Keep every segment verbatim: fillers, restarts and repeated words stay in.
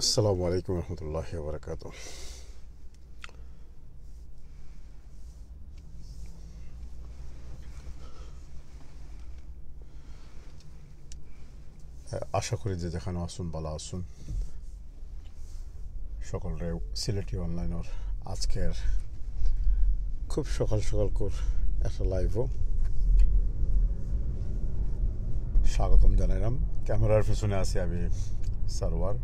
আসসালামু আলাইকুম রহমতুল্লাহ বারাকাতু। আশা করি যে যেখানো আছইন, ভালা আছইন। সকলরে সিলেটি অনলাইনর আজকের খুব সকাল সকাল কর একটা লাইভও স্বাগতম জানাইলাম। ক্যামেরার পিছনে আছি আমি, সারওয়ার।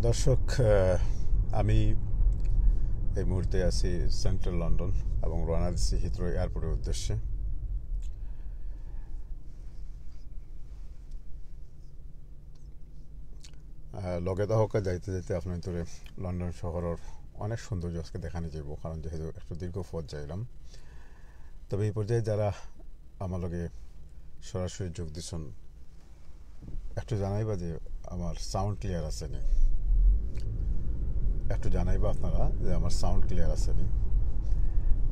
দর্শক, আহ, আমি এই মুহূর্তে আছি সেন্ট্রাল লন্ডন এবং রওনা দিছি হিথ্রো এয়ারপোর্টের উদ্দেশ্যে। আহ, লগে থাকউক্কা, যাইতে যাইতে আপনাইন্তরে লন্ডন শহরর অনেক সৌন্দর্য আজকে দেখানি যাইবো, কারণ যেহেতু একটু দীর্ঘ পথ যাইলাম। তবে এই পর্যায়ে যারা আমার লগে সরাসরি যোগ দিছইন, একটু জানাইবা যে আমার সাউন্ড ক্লিয়ার আছে নি, একটু জানাইবা আপনারা যে আমার সাউন্ড ক্লিয়ার আছে নি।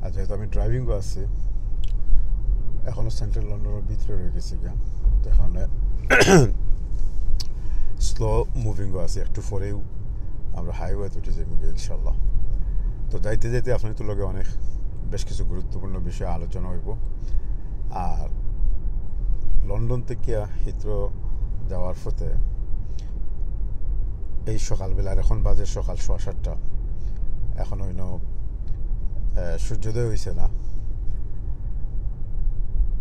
আর যেহেতু আমি ড্রাইভিংও আছি, এখনো সেন্ট্রাল লন্ডনের ভিতরে রয়ে গেছি গিয়া, তো এখন স্লো মুভিংও আছে, একটু পরেও আমরা হাইওয়েত উঠি যাইমু গিয়া ইনশাল্লাহ। তো যাইতে যাইতে আপনাইন্তর লগে অনেক বেশ কিছু গুরুত্বপূর্ণ বিষয়ে আলোচনা হইব। আর লন্ডন থেকে হিথ্রো যাওয়ার পথে এই সকালবেলার, এখন বাজে সকাল সোয়া সাতটা, এখন অইন্য, আহ, সূর্যোদয় হইছে না,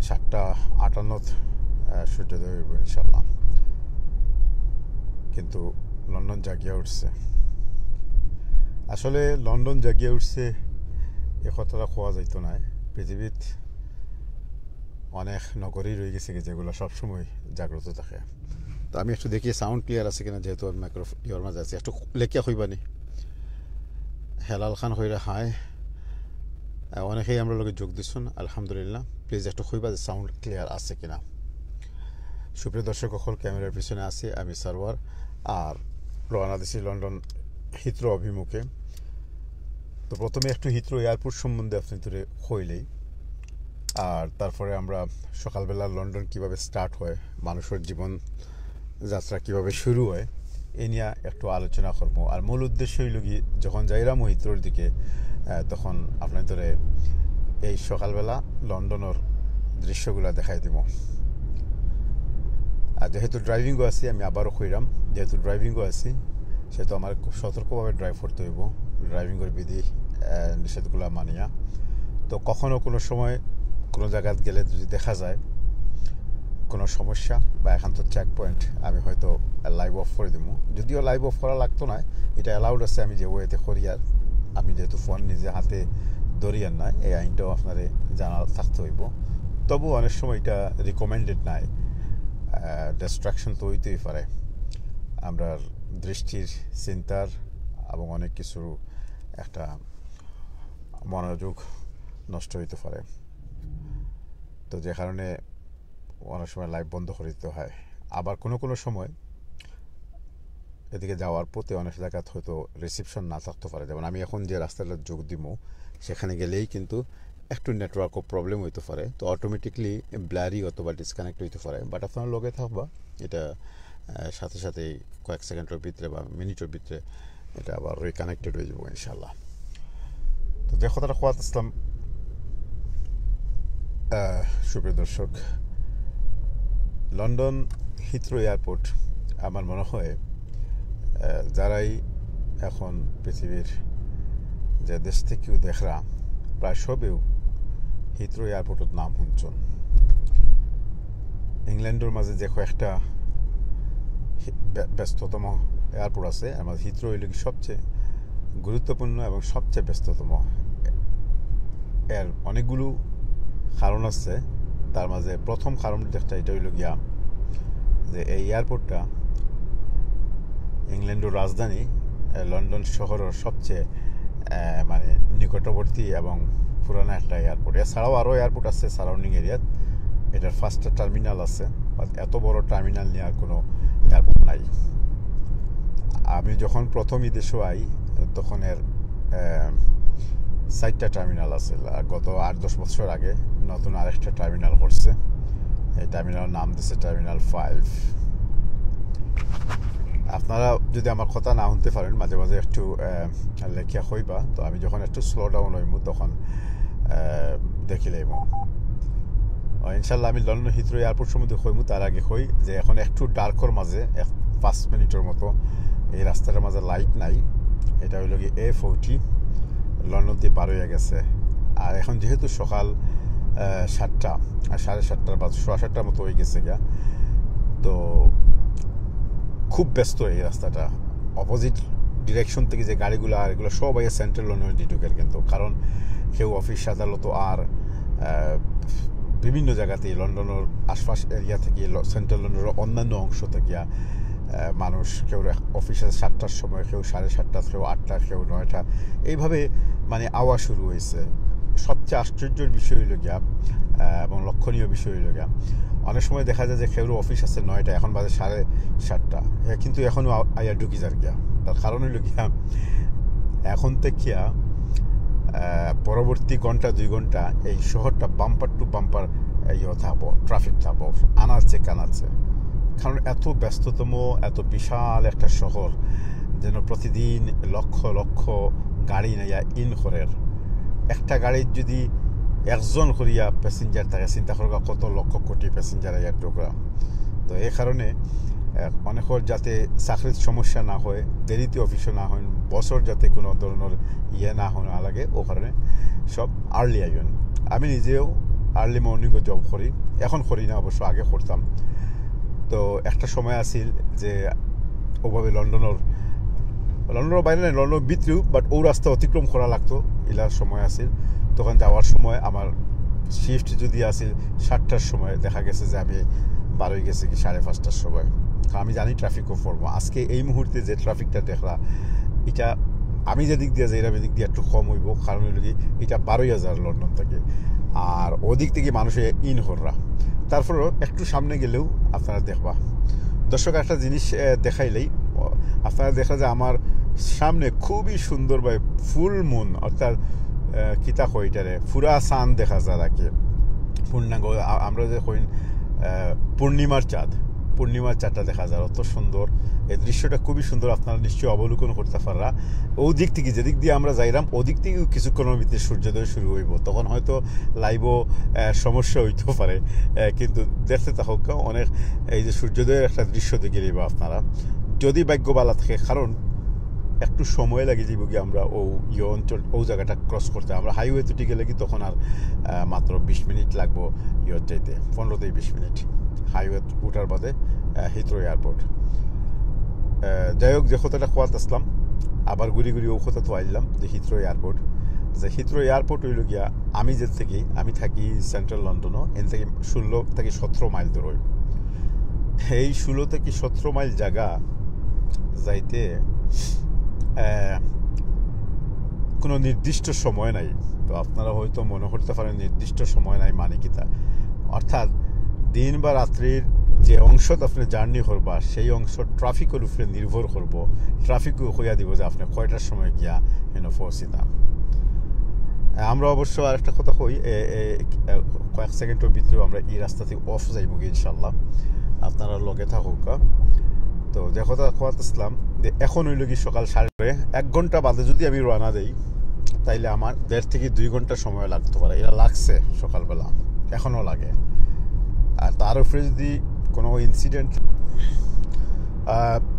সাতটা আটান্নত, আহ, সূর্যোদয় হইব ইনশাল্লাহ। কিন্তু লন্ডন জাগিয়া উঠছে। আসলে লন্ডন জাগিয়া উঠছে, এ কথাটা কওয়া যাইতো নায়। পৃথিবীত অনেক নগরী রয়ে গেছে কি, যেগুলো সবসময় জাগ্রত থাকে। তো আমি একটু দেখি সাউন্ড ক্লিয়ার আছে কিনা, যেহেতু আমি মাইক্রোফোন ইয়র মাঝে আছি। একটু লেখিয়া কইবানি। হেলাল খান কইরা হাই। আহ, অনেকেই আমরার লগে যোগ দিছইন, আলহামদুলিল্লাহ। প্লিজ একটু কইবা যে সাউন্ড ক্লিয়ার আছে কিনা। সুপ্রিয় দর্শক অকল, ক্যামেরার পিছনে আছি আমি, সারওয়ার। আর রওনা দিছি লন্ডন হিথ্রো অভিমুখে। তো প্রথমে একটু হিথ্রো এয়ারপোর্ট সম্বন্ধে আপনাইন্তরে কইলেই, আর তারপরে আমরা সকালবেলা লন্ডন কিভাবে স্টার্ট হয়, মানুষর জীবন যাত্রা কিভাবে শুরু হয়, এ নিয়া একটু আলোচনা করমু। আর মূল উদ্দেশ্য হইল কি, যখন যাইরাম হিথ্রোর দিকে, আহ, তখন আপনাইন্তরে এই সকালবেলা লন্ডনর দৃশ্যগুলা দেখাই দিমু। আর যেহেতু ড্রাইভিংও আছি, আমি আবারও কইরাম, যেহেতু ড্রাইভিংও আছি, সেহেতু আমার খুব সতর্কভাবে ড্রাইভ করতে হইব, ড্রাইভিংয়ের বিধি, আহ, নিষেধগুলা মানিয়া। তো কখনো কোনো সময় কোনো জায়গাত গেলে যদি দেখা যায় কোনো সমস্যা বা এখান তো চেক পয়েন্ট, আমি হয়তো লাইভ অফ করে দিমু। যদিও লাইভ অফ করা লাগতো না, এটা অ্যালাউড আছে, আমি যে ওয়েতে করি। আর আমি যেহেতু ফোন নিজে হাতে ধরি আর না, এই আইনটাও আপনারে জানা থাকতে হইব। তবু অনেক সময় এটা রিকমেন্ডেড নাই, ডিস্ট্রাকশন তো হইতেই পারে। আমরার দৃষ্টির, চিন্তার এবং অনেক কিছু একটা মনোযোগ নষ্ট হইতে পারে। তো যে কারণে অনেক সময় লাইভ বন্ধ করে দিতে হয়। আবার কোনো কোনো সময় এদিকে যাওয়ার পথে অনেক জায়গাত হয়তো রিসেপশন না থাকতে পারে। যেমন আমি এখন যে রাস্তাটা যোগ দিমু, সেখানে গেলেই কিন্তু একটু নেটওয়ার্কও প্রবলেম হইতে পারে, তো অটোমেটিকলি ব্লারি অথবা ডিসকানেক্ট হইতে পারে। বাট আপনারা লগে থাকবা, এটা, আহ, সাথে সাথেই কয়েক সেকেন্ডের ভিতরে বা মিনিটের ভিতরে এটা আবার রিকানেক্টেড হয়ে যাবো ইনশাল্লাহ। তো যে কথাটা কওয়াত আসলাম, আহ, সুপ্রিয় দর্শক, লন্ডন হিথ্রো এয়ারপোর্ট আমার মনে হয়, আহ, যারাই এখন পৃথিবীর যে দেশ থেকেও দেখরা, প্রায় সবেও হিথ্রো এয়ারপোর্টর নাম শুনছইন। ইংল্যান্ডর মাঝে যে কয়েকটা হি-, ব্য-, ব্যস্ততম এয়ারপোর্ট আছে, এর মাঝে হিথ্রো হইল কি সবচেয়ে গুরুত্বপূর্ণ এবং সবচেয়ে ব্যস্ততম। এর অনেকগুলো কারণ আছে, তার মাঝে প্রথম কারণ যেটা, এটা হইল গিয়া যে এই এয়ারপোর্টটা ইংল্যান্ডর রাজধানী, আহ, লন্ডন শহরের সবচেয়ে, আহ, মানে, নিকটবর্তী এবং পুরানা একটা এয়ারপোর্ট। এছাড়াও আরও এয়ারপোর্ট আছে সারাউন্ডিং এরিয়াত। এটার পাঁচটা টার্মিনাল আছে, but এত বড় টার্মিনাল নিয়ে আর কোনো এয়ারপোর্ট নাই। আমি যখন প্রথম এই দেশো আই, তখন এর, আহ, চাইরটা টার্মিনাল আছিল। আর গত আট দশ বছর আগে নতুন আরেকটা টার্মিনাল করছে। এই টার্মিনালের নাম দিছে টার্মিনাল ফাইভ। আপনারা যদি আমার কথা না হুনতে পারেন, মাঝে মাঝে একটু, আহ, লেখিয়া কইবা। তো আমি যখন একটু স্লো ডাউন হইমু, তখন, আহ, দেখিলাইমু। ও, ইনশাল্লাহ আমি লন্ডন হিথ্রো এয়ারপোর্ট সম্বন্ধে কইমু। তার আগে কই যে এখন একটু ডার্কর মাঝে, এক, পাঁচ মিনিটের মতো এই রাস্তাটার মাঝে লাইট নাই। এটা হইল কি এ ফোরটি, লন্ডন দিয়ে বার হইয়া গেছে। আর এখন যেহেতু সকাল, আহ, সাতটা, আর সাড়ে সাতটার বা সোয়া সাতটার মতো হয়ে গেছে গিয়া, তো খুব ব্যস্ত এই রাস্তাটা। অপোজিট ডিরেকশন থেকে যে গাড়িগুলো আর এগুলো সব এই সেন্ট্রাল লন্ডনের দিকে ঢুকের কিন্তু, কারণ কেউ অফিস আদালত আর, আহ, বিভিন্ন জায়গাতেই লন্ডনের আশপাশ এরিয়া থেকে ল-, সেন্ট্রাল লন্ডনের অন্যান্য অংশ থেকে, আহ, মানুষ কেউ অফিসে সাতটার সময়, কেউ সাড়ে সাতটা, কেউ আটটা, কেউ নয়টা, এইভাবে মানে আওয়া শুরু হয়েছে। সবচেয়ে আশ্চর্যের বিষয় হইল গিয়া, আহ, এবং লক্ষণীয় বিষয় হইল গিয়া, অনেক সময় দেখা যায় যে কেউ অফিস আছে নয়টা, এখন বাজে সাড়ে সাতটা, হ্যাঁ, কিন্তু এখনও আ-, আইয়া ঢুকি যার গিয়া। তার কারণ হইল গিয়া, এখন থেকে, আহ, পরবর্তী ঘন্টা দুই ঘন্টা এই শহরটা বাম্পার টু বাম্পার ইয়ে থাকবো, ট্রাফিক থাকবো আনাচে কানাচে। কারণ এত ব্যস্ততম, এত বিশাল একটা শহর, যেন প্রতিদিন লক্ষ লক্ষ গাড়ি নাইয়া ইন করের। একটা গাড়ির যদি একজন করিয়া প্যাসেঞ্জার থাকে, চিন্তা করবা কত লক্ষ কোটি প্যাসেঞ্জার আইয়া ঢুকরা। তো এই কারণে, আহ, অনেকের যাতে চাকরির সমস্যা না হয়, দেরিতে অফিসে না হয়, বসর যাতে কোনো ধরনের ইয়ে না হয়, না লাগে, ও কারণে সব আর্লি আইন। আমি নিজেও আর্লি মর্নিংও জব করি, এখন করি না অবশ্য, আগে করতাম। তো একটা সময় আছিল যে ওভাবে লন্ডনের, লন্ডনের বাইরে না, লন্ডনের ভিতরেও, বাট ও রাস্তা অতিক্রম করা লাগতো, ইলার সময় আছিল। তখন যাওয়ার সময় আমার শিফট যদি আছিল সাতটার সময়, দেখা গেছে যে আমি বার হয়ে গেছি কি সাড়ে পাঁচটার সময়। কারণ আমি জানি ট্রাফিকও পড়বো। আজকে এই মুহূর্তে যে ট্রাফিকটা দেখলা, এটা আমি যেদিক দিয়ে যাইলাম, এদিক দিয়ে একটু কম হইব, কারণ হইল কি, এটা বারোই হাজার লন্ডন থেকে, আর ওদিক থেকে মানুষে ইন কররা। তারপরেও একটু সামনে গেলেও আপনারা দেখবা। দর্শক, একটা জিনিস, আহ, দেখাইলেই, আপনারা দেখা যায় আমার সামনে খুবই সুন্দর ভাই ফুল মুন, অর্থাৎ, আহ, কিতা কয় এটারে, পুরা চান দেখা যায় আর কি। পূর্ণাঙ্গ, আ-, আমরা যে কই, আহ, পূর্ণিমার চাঁদ, পূর্ণিমার চাঁদটা দেখা যায়, অত সুন্দর। এই দৃশ্যটা খুবই সুন্দর, আপনারা নিশ্চয়ই অবলোকন করতে পাররা। ওদিক থেকে, যেদিক দিয়ে আমরা যাইলাম, ওদিক থেকে কিছুক্ষণের ভিতরে সূর্যোদয় শুরু হইব। তখন হয়তো লাইভও, আহ, সমস্যা হইতে পারে, আহ, কিন্তু দেখতে থাকুক, অনেক এই যে সূর্যোদয়ের একটা দৃশ্য দেখে নিব আপনারা, যদি ভাগ্য ভালো থাকে। কারণ একটু সময় লাগে যাইব কি আমরা ও ইয়ে অঞ্চল, ও জায়গাটা ক্রস করতে। আমরা হাইওয়ে তো ঠিক গেলে কি তখন আর, আহ, মাত্র বিশ মিনিট লাগবো ইয়ে যাইতে, পনেরো থেকে বিশ মিনিট হাইওয়ে উঠার বাদে, আহ, হিথ্রো এয়ারপোর্ট। আহ, যাই হোক, যে কথাটা কোয়াত আসলাম, আবার ঘুরি ঘুরি ও কথা তো আইলাম যে হিথ্রো এয়ারপোর্ট। যে হিথ্রো এয়ারপোর্ট হইল গিয়া, আমি যে থাকি, আমি থাকি সেন্ট্রাল লন্ডনও, এন থেকে ষোলো থেকে সতেরো মাইল দূর হইব। এই ষোলো থেকে সতেরো মাইল জায়গা যাইতে, আহ, কোনো নির্দিষ্ট সময় নাই। তো আপনারা হয়তো মনে করতে পারেন নির্দিষ্ট সময় নাই মানে কিতা, অর্থাৎ দিন বা রাত্রির যে অংশত আপনি জার্নি করবা, সেই অংশ ট্রাফিকের উপরে নির্ভর করব। ট্রাফিক হইয়া দিব যে আপনি কয়টার সময় গিয়া এনে পৌঁছিতাম। আমরা অবশ্য আরেকটা কথা কই, এ, এ, এ, কয়েক সেকেন্ডের ভিতরে আমরা এই রাস্তা থেকে অফ যাইব কি ইনশাল্লাহ, আপনারা লগে থাকুক। তো যে কথা কথা ইসলাম যে এখন হইল কি সকাল সাড়ে নয়, এক ঘন্টা বাদে যদি আমি রওনা দেই, তাইলে আমার দেড় থেকে দুই ঘন্টা সময় লাগতে পারে। এটা লাগছে সকালবেলা, এখনও লাগে। আর তার উপরে যদি কোনো ইনসিডেন্ট,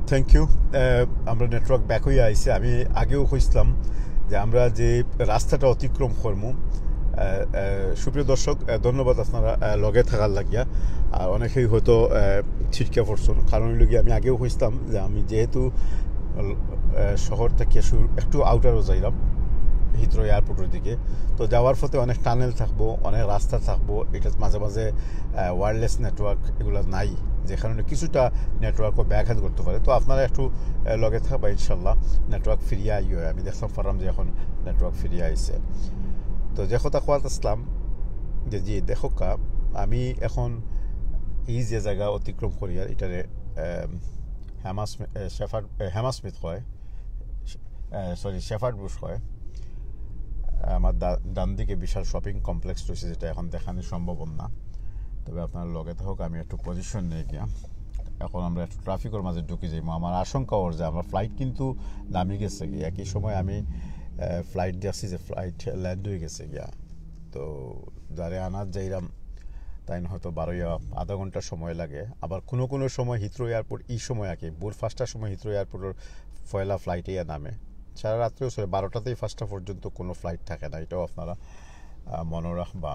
থ্যাংক ইউ। আমরা নেটওয়ার্ক ব্যাক হইয়া আইছে। আমি আগেও কইছিলাম যে আমরা যে রাস্তাটা অতিক্রম করমু, আহ, আহ, সুপ্রিয় দর্শক, আহ, ধন্যবাদ আপনারা, আহ, লগে থাকার লাগিয়া। আর অনেকেই হয়তো, আহ, ছিটকে পড়ছেন, কারণ হইল কি আমি আগেও কইছিলাম যে আমি যেহেতু, আহ, শহর থেকে শুরু একটু আউটারও যাইলাম হিথ্রো এয়ারপোর্টের দিকে, তো যাওয়ার পথে অনেক টানেল থাকবো, অনেক রাস্তা থাকবো, এটা মাঝে মাঝে, আহ, ওয়্যারলেস নেটওয়ার্ক এগুলো নাই, যে কারণে কিছুটা নেটওয়ার্কও ব্যাঘাত করতে পারে। তো আপনারা একটু, আহ, লগে থাকবা, ইনশাল্লাহ নেটওয়ার্ক ফিরিয়া আইও। আমি দেখতাম পারলাম যে এখন নেটওয়ার্ক ফিরিয়া আইছে। তো যে কথা কোয়াত আসলাম যে জি দেখো কা, আমি এখন এই যে জায়গা অতিক্রম করি আর এটারে, আহ, হ্যামাস-, আহ, শেফার্ড, আহ, হ্যামাস্মিথ কয়, আহ, সরি, শেফার্ড বুশ কয়। আমার ডান দিকে বিশাল শপিং কমপ্লেক্স রয়েছে, যেটা এখন দেখানো সম্ভব না। তবে আপনারা লগে থাকুক, আমি একটু পজিশন নিয়ে গিয়া এখন আমরা একটু ট্রাফিকের মাঝে ঢুকি যাইমু। আমার আশঙ্কা অর যে আমরা ফ্লাইট কিন্তু নামি গেছে গিয়া, একই সময় আমি ফ্লাইট দেখছি যে ফ্লাইট ল্যান্ড হয়ে গেছে গিয়া। তো যারে আনাত যাইরাম, তাইন হয়তো বারোইয়া আধা ঘন্টা সময় লাগে। আবার কোনো কোনো সময় হিথ্রো এয়ারপোর্ট এই সময় আগে, ভোর পাঁচটার সময় হিথ্রো এয়ারপোর্টের পয়লা ফ্লাইট ইয়া নামে। সারা রাত্রেও চলে, বারোটাতেই পাঁচটা পর্যন্ত কোনো ফ্লাইট থাকে না, এটাও আপনারা মনো রাখবা।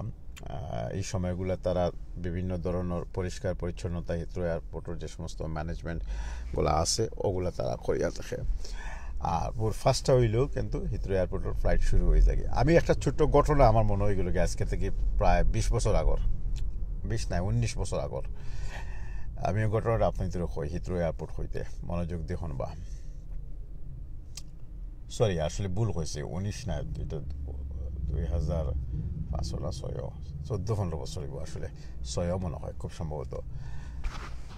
এই সময়গুলো তারা বিভিন্ন ধরনের পরিষ্কার পরিচ্ছন্নতা, হিথ্রো এয়ারপোর্টের যে সমস্ত ম্যানেজমেন্টগুলো আছে, ওগুলো তারা করিয়া থাকে। আর ভোর পাঁচটা হইলেও কিন্তু হিথ্রো এয়ারপোর্টের ফ্লাইট শুরু হয়ে যায়। আমি একটা ছোট্ট ঘটনা আমার মনে হয়ে গেল কি, আজকে থেকে প্রায় বিশ বছর আগর, বিশ নয়, উনিশ বছর আগর আমি এই ঘটনাটা আপনাদের কই, হিথ্রো এয়ারপোর্ট হইতে মনোযোগ দিয়ে শুনবা। সরি, আসলে ভুল হয়েছে, উনিশ না, এটা দুই হাজার পাঁচ না ছয়, চোদ্দ পনেরো বছর হইব আসলে, ছয় মনে হয় খুব সম্ভবত।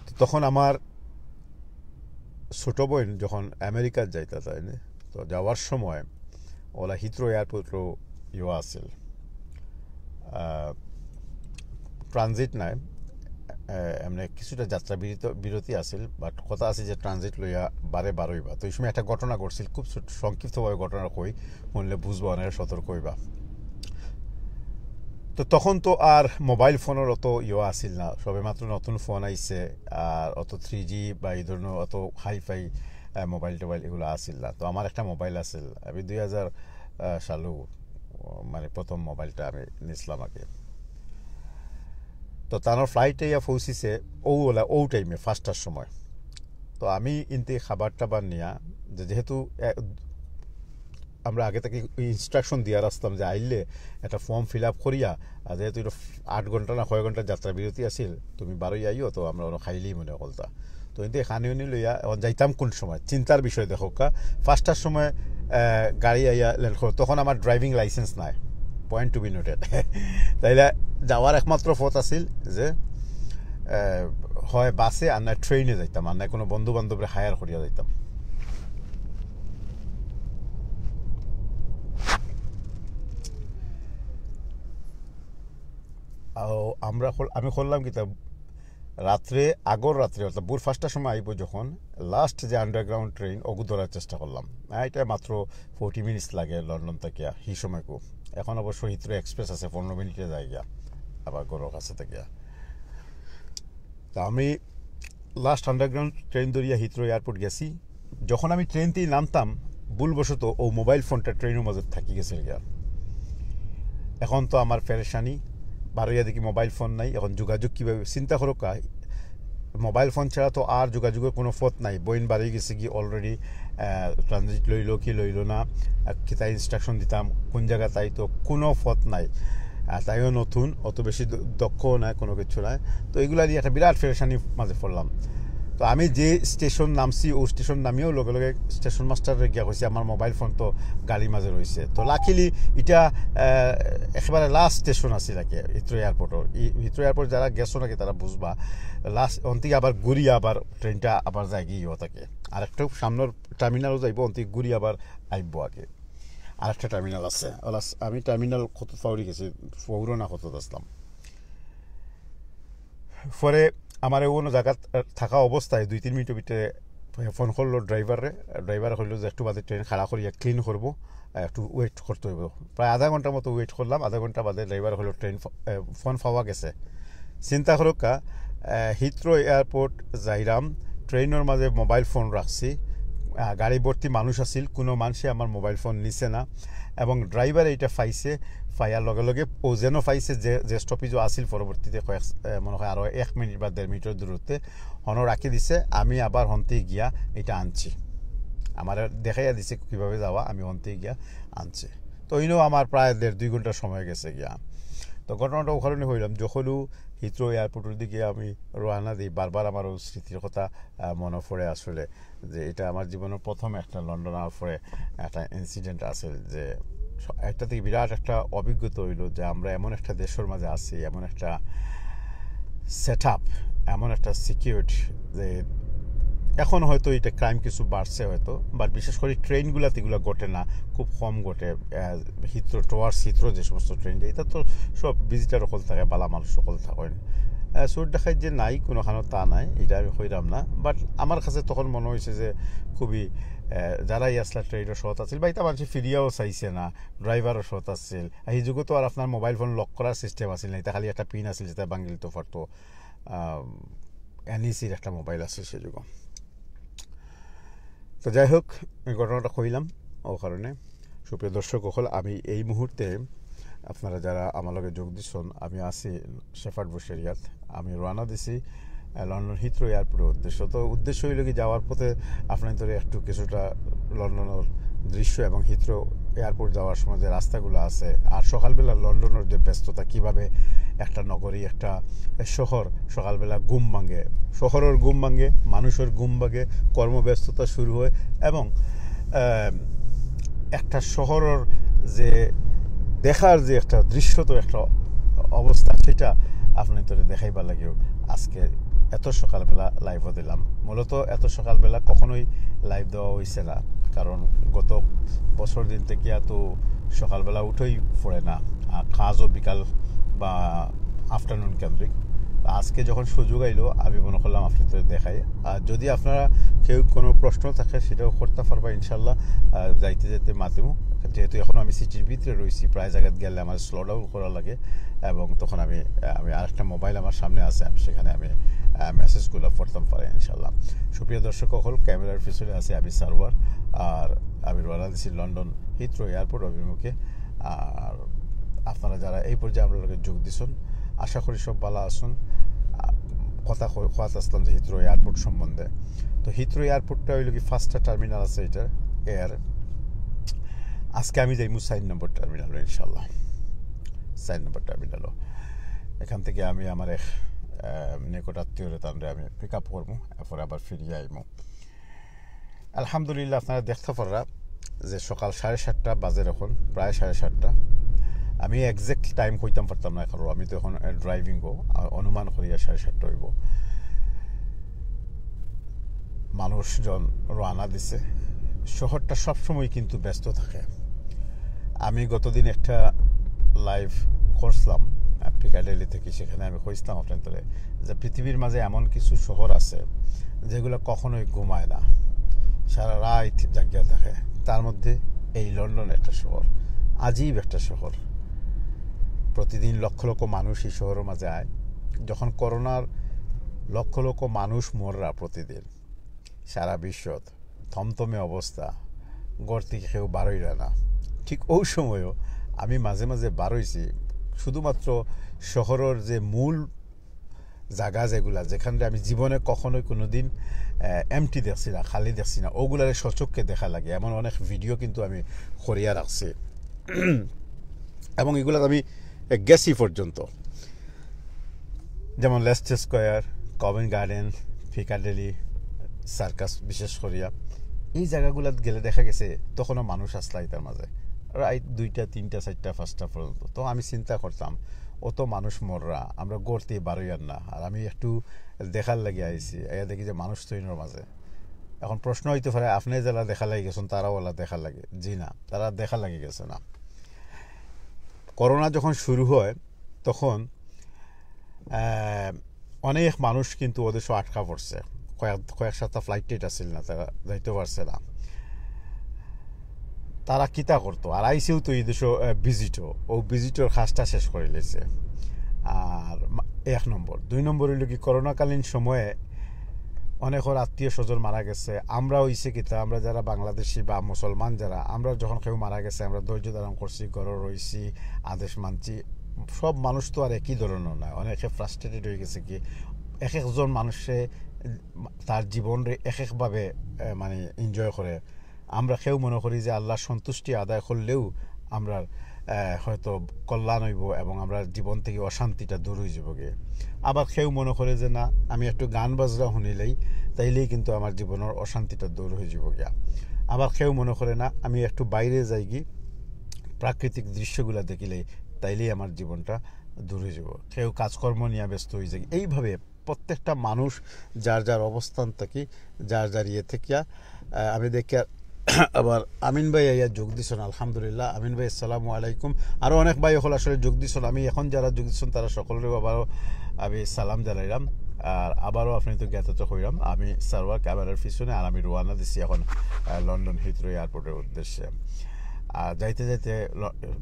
তো তখন আমার ছোট বোন যখন আমেরিকাত যাইতা চাইনি, তো যাওয়ার সময় ওলা হিথ্রো এয়ারপোর্টও ইয়ে আছিল, ট্রানজিট নাই, এমনি কিছুটা যাত্রা বিরতি বিরতি আছিল, বাট কথা আছে যে ট্রানজিট লইয়া বারে বারোইবা। তো এই সময় একটা ঘটনা ঘটছিল, খুব সংক্ষিপ্তভাবে ঘটনা কই, শুনলে বুঝবা, অনেক সতর্ক হইবা। তো তখন তো আর মোবাইল ফোনের অত ইয়ে আছিল না, সবে মাত্র নতুন ফোন আইছে, আর অত থ্রি জি বা এই ধরনের অত হাইফাই মোবাইল টোবাইল এগুলো আছিল না। তো আমার একটা মোবাইল আছিল, আমি দুই হাজার সালু মানে প্রথম মোবাইলটা আমি নিছিলাম আগে। তো তানোর ফ্লাইটে ইয়া পৌঁছিছে ও ওলা ও টাইমে পাঁচটার সময়। তো আমি ইনতে খাবার টাবার নিয়া, যে যেহেতু আমরা আগে থেকে ইনস্ট্রাকশন দিয়া রাখতাম যে আইলে একটা ফর্ম ফিল আপ করিয়া, আর যেহেতু এটা আট ঘন্টা না কয় ঘন্টা যাত্রা বিরতি আছিল, তুমি বারোই আইও, তো আমরা ওরা খাইলেই মনে করতা। তো ইনতে খানি উনি লইয়া এখন যাইতাম কোন সময়, চিন্তার বিষয় দেখো কা, পাঁচটার সময় গাড়ি আইয়া ল্যান্ড করো, তখন আমার ড্রাইভিং লাইসেন্স নাই, পয়েন্ট টু বি নোটেড। তাইলে যাওয়ার একমাত্র পথ আছিল যে হয় বাসে, আর না ট্রেনে যাইতাম, আর না কোনো বন্ধু বান্ধবরে হায়ার করিয়া যাইতাম। আমরা আমি করলাম কি, তা রাত্রে, আগর রাত্রে, অর্থাৎ ভোর পাঁচটার সময় আইব যখন, লাস্ট যে আন্ডারগ্রাউন্ড ট্রেন, ওগু ধরার চেষ্টা করলাম। এটা মাত্র ফোর্টি মিনিটস লাগে লন্ডন থাকিয়া, সেই সময়কু। এখন অবশ্য হিথ্রো এক্সপ্রেস আছে, পনেরো মিনিটে যায় গিয়া, আবার ঘরর কাছে থাকিয়া। তা আমি লাস্ট আন্ডারগ্রাউন্ড ট্রেন ধরিয়া হিথ্রো এয়ারপোর্ট গেছি। যখন আমি ট্রেন থেকে নামতাম, ভুলবশত ও মোবাইল ফোনটা ট্রেনের মাঝে থাকি গেছে গিয়া। এখন তো আমার পেরেশানি, বারোইয়া দেখি মোবাইল ফোন নাই, এখন যোগাযোগ কীভাবে? চিন্তা করো কা, মোবাইল ফোন ছাড়া তো আর যোগাযোগের কোনো পথ নাই। বইন বাড়ি গেছে কি অলরেডি, ট্রানজিট লইলো কি লইলো না, কিতা ইনস্ট্রাকশন দিতাম, কোন জায়গা, তাই তো কোনো পথ নাই। আর তাইও নতুন, অত বেশি দক্ষও নাই, কোনো কিছু নাই। তো এইগুলা নিয়ে একটা বিরাট পেরেশানির মাঝে পড়লাম। তো আমি যে স্টেশন নামছি, ও স্টেশন নামিয়েও লগে লগে স্টেশন মাস্টাররে গিয়া কইছি, "আমার মোবাইল ফোন তো গাড়ির মাঝে রয়েছে।" তো লাকিলি এটা একেবারে লাস্ট স্টেশন আছিল আর কি হিথ্রো এয়ারপোর্টর। হিথ্রো এয়ারপোর্ট যারা গেছো নাকি তারা বুঝবা, লাস্ট অন্তিকে আবার ঘুরিয়া আবার ট্রেনটা আবার যায় গিয়ে থাকে। আর একটা সামনের টার্মিনালও যাইব, অন্তিকে ঘুরি আবার আইব আগে। আর একটা টার্মিনাল আছে, আমি টার্মিনাল কত পাউরি গেছি, পৌরনা কত আসলাম। পরে আমার কোনো জায়গা থাকা অবস্থায় দুই তিন মিনিটের ভিতরে ফোন করলো ড্রাইভাররে। ড্রাইভার কইলো যে একটু বাদে ট্রেন খাড়া করিয়া ক্লিন করবো, একটু ওয়েট করতে হইব। প্রায় আধা ঘন্টার মতো ওয়েট করলাম। আধা ঘন্টা বাদে ড্রাইভার কইলো ট্রেন, ফোন পাওয়া গেছে। চিন্তা করুক্কা, হিথ্রো এয়ারপোর্ট যাইরাম, ট্রেনের মাঝে মোবাইল ফোন রাখছি, গাড়ি ভর্তি মানুষ আছিল, কোনো মানুষে আমার মোবাইল ফোন নিছে না। এবং ড্রাইভার এইটা পাইছে, পাইয়ার লগে লগে ও যেন পাইছে যে যে স্টপেজও আছিল, পরবর্তীতে কয়েক মনে হয় আরও এক মিনিট বা দেড় মিনিটের দূরত্বে হনো রাখি দিছে। আমি আবার হন্তেই গিয়া এটা আনছি, আমার দেখাইয়া দিছে কীভাবে যাওয়া, আমি হন্তেই গিয়া আনছি। তো ইনো আমার প্রায় দেড় দুই ঘন্টার সময় গেছে গিয়া। তো ঘটনাটা ওখানে হইলাম, যখনও হিথ্রো এয়ারপোর্টের দিকে আমি রওনা দিই, বারবার আমার ওই স্মৃতির কথা মনে পড়ে আসলে, যে এটা আমার জীবনের প্রথম একটা লন্ডন আওয়ার পরে একটা ইনসিডেন্ট আছে, যে একটা থেকে বিরাট একটা অভিজ্ঞতা হইলো যে আমরা এমন একটা দেশের মাঝে আছি, এমন একটা সেট আপ, এমন একটা সিকিউরিটি, যে এখন হয়তো এটা ক্রাইম কিছু বাড়ছে হয়তো, বাট বিশেষ করে ট্রেনগুলাতে এগুলা ঘটে না, খুব কম ঘটে। হিথ্রো, টুয়ার্ডস হিথ্রো যে সমস্ত ট্রেন যায়, এটা তো সব ভিজিটার অকল থাকে, বালা মানুষ অকল থাকে। চুর ডাকাইত যে নাই কোনোখানো, তা নাই, এটা আমি কইরাম না। বাট আমার কাছে তখন মনে হয়েছে যে খুবই, আহ, যারাই আসলা ট্রেনও সৎ আছিল, বা এটা মানুষ ফিরিয়াও চাইছে না, ড্রাইভারও সৎ আছিল। আর এই যুগে তো আর আপনার মোবাইল ফোন লক করার সিস্টেম আছিল না, এটা খালি একটা পিন আছিল, যেটা ভাঙিলে তো পারতো। এনইসির একটা মোবাইল আছে সে যুগে। তো যাই হোক, এই ঘটনাটা কইলাম ও কারণে। সুপ্রিয় দর্শক অকল, আমি এই মুহূর্তে, আপনারা যারা আমার লগে যোগ দিচ্ছেন, আমি আছি শেফার্ড বুশ এরিয়াত। আমি রওনা দিছি, আহ, লন্ডন হিথ্রো এয়ারপোর্টের উদ্দেশ্য। তো উদ্দেশ্য হইল কি, যাওয়ার পথে আপনার ধরে একটু কিছুটা লন্ডনের দৃশ্য এবং হিথ্রো এয়ারপোর্ট যাওয়ার সময় যে রাস্তাগুলো আছে, আর সকালবেলা লন্ডনের যে ব্যস্ততা, কিভাবে একটা নগরী, একটা শহর সকালবেলা ঘুম ভাঙে, শহরের ঘুম ভাঙে, মানুষের ঘুম ভাঙে, কর্মব্যস্ততা শুরু হয় এবং, আহ, একটা শহরের যে দেখার যে একটা দৃশ্য, তো একটা অবস্থা, সেটা আপনার তোরে দেখাইবার লাগিও আজকে এত সকালবেলা লাইভও দিলাম। মূলত এত সকালবেলা কখনোই লাইভ দেওয়া হইছে না, কারণ গত বছর দিন থেকে এত সকালবেলা উঠেই পড়ে না, আর কাজও বিকাল বা আফটারনুন কেন্দ্রিক। আজকে যখন সুযোগ আইলো, আমি মনে করলাম আপনাদের দেখাই। আর যদি আপনারা কেউ কোনো প্রশ্ন থাকে, সেটাও করতে পারবা ইনশাল্লাহ। আহ, যাইতে যাইতে মাতিমু, যেহেতু এখন আমি সিটির ভিতরে রয়েছি, প্রায় জায়গায় গেলে আমার স্লো ডাউন করা লাগে, এবং তখন আমি, আমি আরেকটা মোবাইল আমার সামনে আছে, আমি সেখানে আমি, আহ, মেসেজগুলো পড়তাম পারি ইনশাল্লাহ। সুপ্রিয় দর্শক অকল, ক্যামেরার পিছনে আছে আমি সার্ভার, আর আমি রওনা দিছি লন্ডন হিথ্রো এয়ারপোর্ট অভিমুখে। আর আপনারা যারা এই পর্যায়ে আমরা লগে যোগ দিছেন, আশা করি সব ভালো আছেন। আহ, কথা কই-, কথা আসলাম যে হিথ্রো এয়ারপোর্ট সম্বন্ধে। তো হিথ্রো এয়ারপোর্টটা হইল কি, পাঁচটা টার্মিনাল আছে এটা এয়ার। আজকে আমি যাইমু চার নম্বর টার্মিনালো ইনশাল্লাহ। চার নম্বর টার্মিনালো এখান থেকে আমি আমার এক, আহ, নিকট আত্মীয়রে তানরে আমি পিক আপ করবো, এরপরে আবার ফিরিয়া আইমু। আলহামদুলিল্লাহ, আপনারা দেখতে পাররা যে সকাল সাড়ে সাতটা বাজে, এখন প্রায় সাড়ে সাতটা। আমি এক্স্যাক্ট টাইম কইতাম পারতাম না, কারণ আমি তো এখন, আহ, ড্রাইভিংও, আর অনুমান করিয়া সাড়ে সাতটা হইব। মানুষজন রওনা দিছে। শহরটা সবসময় কিন্তু ব্যস্ত থাকে। আমি গতদিন একটা লাইভ করছিলাম, আহ, পিকাডেলি থেকে, সেখানে আমি কইছিলাম আপনাদের যে পৃথিবীর মাঝে এমন কিছু শহর আছে যেগুলো কখনোই ঘুমায় না, সারা রাত জাগিয়া থাকে। তার মধ্যে এই লন্ডন একটা শহর, আজীব একটা শহর। প্রতিদিন লক্ষ লক্ষ মানুষ এই শহরের মাঝে আয়। যখন করোনার লক্ষ লক্ষ মানুষ মররা প্রতিদিন, সারা বিশ্বত থমথমে অবস্থা, ঘর থেকে কেউ বারইরা না, ঠিক ওই সময়ও আমি মাঝে মাঝে বারইছি, শুধুমাত্র শহরের যে মূল জায়গা যেগুলা, যেখানে আমি জীবনে কখনোই কোনোদিন, আহ, এমটি দেখছি না, খালি দেখছি না, ওগুলারে স্বচক্ষে দেখা লাগে, এমন অনেক ভিডিও কিন্তু আমি করিয়া রাখছি। এবং এগুলাত আমি, আহ, গেছি পর্যন্ত, যেমন Leicester square, Covent garden, Piccadilly circus বিশেষ করিয়া। এই জায়গাগুলাত গেলে দেখা গেছে তখনও মানুষ আসলা ইতার মাঝে, রাত দুইটা, তিনটা, চারটা, পাঁচটা পর্যন্ত। তো আমি চিন্তা করতাম, অত মানুষ মররা, আমরা ঘর থেকে বারইয়ার না, আর আমি একটু দেখার লাগি আইছি, আইয়া দেখি যে মানুষ তো ইনোর মাঝে। এখন প্রশ্ন হইতে পারে, আপনি যারা দেখা লাগি গেছেন, তারাও ওলা দেখা লাগে? জি না, তারা দেখা লাগি গেছে না। করোনা যখন শুরু হয়, তখন, আহ, অনেক মানুষ কিন্তু ওদেশও আটকা পড়ছে, কয়েক, কয়েক সপ্তাহ ফ্লাইট টেট আছিল না, তারা যাইতে পারছে না। তারা কিতা করতো? আর আইসেও তো এই দেশও, আহ, ভিজিটও, ও ভিজিটর কাজটা শেষ করে লেছে। আর মা-, এক নম্বর। দুই নম্বর হইল কি, করোনাকালীন সময়ে অনেকর আত্মীয় স্বজন মারা গেছে। আমরা হইছে কিতা, আমরা যারা বাংলাদেশি বা মুসলমান যারা, আমরা যখন কেউ মারা গেছে, আমরা ধৈর্য ধারণ করছি, ঘরো রইছি, আদেশ মানছি। সব মানুষ তো আর একই ধরনের নয়, অনেকে ফ্রাস্ট্রেটেড হয়ে গেছে কি, এক একজন মানুষে তার জীবনরে এক একভাবে, আহ, মানে এনজয় করে। আমরা কেউ মনে করি যে আল্লাহর সন্তুষ্টি আদায় করলেও আমরা, আহ, হয়তো কল্যাণ হইব এবং আমরা জীবন থেকে অশান্তিটা দূর হয়ে যাব গিয়ে। আবার কেউ মনে করে যে না, আমি একটু গান বাজনা শুনিলেই, তাইলেই কিন্তু আমার জীবনের অশান্তিটা দূর হয়ে যাব গিয়া। আবার কেউ মনে করে না, আমি একটু বাইরে যাই কি, প্রাকৃতিক দৃশ্যগুলা দেখিলেই, তাইলেই আমার জীবনটা দূর হয়ে যাব। কেউ কাজকর্ম নিয়ে ব্যস্ত হয়ে যায়। এইভাবে প্রত্যেকটা মানুষ যার যার অবস্থান থাকি, যার যার ইয়ে থাকিয়া, আহ, আমি দেখি আর আবার আমিন ভাই আইয়া যোগ দিছইন, আলহামদুলিল্লাহ। আমিন ভাই, আসসালামু আলাইকুম। আরো অনেক ভাই অকল আসলে যোগ দিছইন। আমি এখন যারা যোগ দিছইন, তারা সকলরে আবারও আমি সালাম জানাইলাম। আর আবারও আপনারারে জ্ঞাত তো কইলাম, আমি সারওয়ার ক্যামেরার পিছনে, আর আমি রওনা দিছি এখন, আহ, লন্ডন হিথ্রো এয়ারপোর্টের উদ্দেশ্যে। আর যাইতে যাইতে ল-,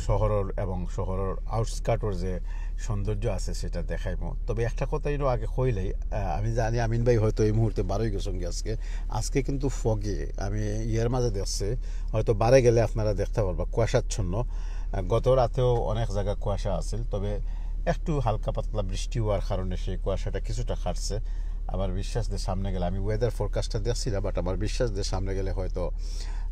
শহরর এবং শহরর আউটস্কার্টর যে সৌন্দর্য আছে, সেটা দেখাইমু। তবে একটা কথা ইনো আগে কইলাই, আহ, আমি জানি আমিন ভাই হয়তো এই মুহূর্তে বারই গেছেন গিয়া আজকে। আজকে কিন্তু foggy, আমি ইয়ের মাঝে দেখছি, হয়তো বারে গেলে আপনারা দেখতা পারবা কুয়াশাচ্ছন্ন। আহ, গত রাতেও অনেক জায়গা কুয়াশা আছিল, তবে একটু হালকা পাতলা বৃষ্টি হওয়ার কারণে সেই কুয়াশাটা কিছুটা কাটছে। আমার বিশ্বাস যে সামনে গেলে, আমি weather forecastটা দেখছি না, but আমার বিশ্বাস যে সামনে গেলে হয়তো,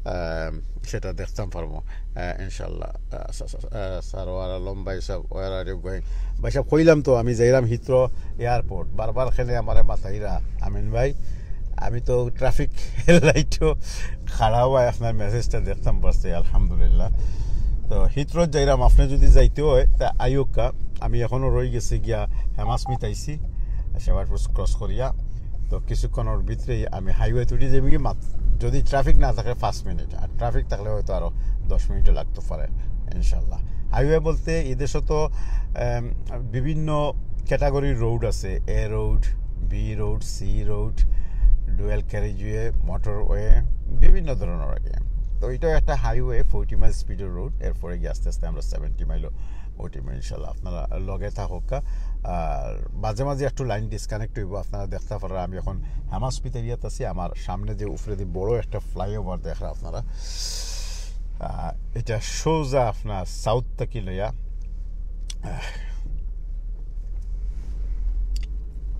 আহ, সেটা দেখতাম পারবো, আহ, ইনশাল্লাহ। আহ, সা-, সা-, আহ, সারওয়ার আলম ভাই সাহেব, where are you going? ভাই সাহেব, কইলাম তো আমি যাইরাম হিথ্রো এয়ারপোর্ট, বারবার কেনে আমারে মাতাইরা আমিন ভাই। আমি তো ট্রাফিক লাইটও খাড়া অইয়া আপনার মেসেজটা দেখতাম পারছি, আলহামদুলিল্লাহ। তো হিথ্রো যাইরাম, আপনে যদি যাইতে হয় তা আইউক্কা। আমি এখনো রই গেছি গিয়া হেমাসমিথ আইছি, শেফার্ড ক্রস করিয়া। তো কিছুক্ষণর ভিতরেই আমি হাইওয়ে উঠি যাইমু গি, মাত-, যদি ট্রাফিক না থাকে পাঁচ মিনিট, আর ট্রাফিক থাকলে হয়তো আরো দশ মিনিটও লাগতে পারে ইনশাল্লাহ। হাইওয়ে বলতে এই দেশে তো, এম, বিভিন্ন ক্যাটাগরির রোড আছে, A road, B road, C road, dual carriageway, motorway, বিভিন্ন ধরনের আর কি। তো এটাও একটা হাইওয়ে, ফোরটি মাইল স্পিডের রোড। এরপরে গিয়ে আস্তে আস্তে আমরা সেভেন্টি মাইলও উঠিমু ইনশাল্লাহ। আপনারা লগে থাকুক্কা। আর মাঝে মাঝে একটু লাইন ডিসকানেক্ট হইব, আপনারা দেখতা পাররা। আমি এখন হেমাসমিথ এরিয়াত আছি, আমার সামনে যে উপরেদি বড় একটা ফ্লাইওভার দেখরা আপনারা, আহ, এটা সোজা আপনার সাউথ থাকি লইয়া, আহ,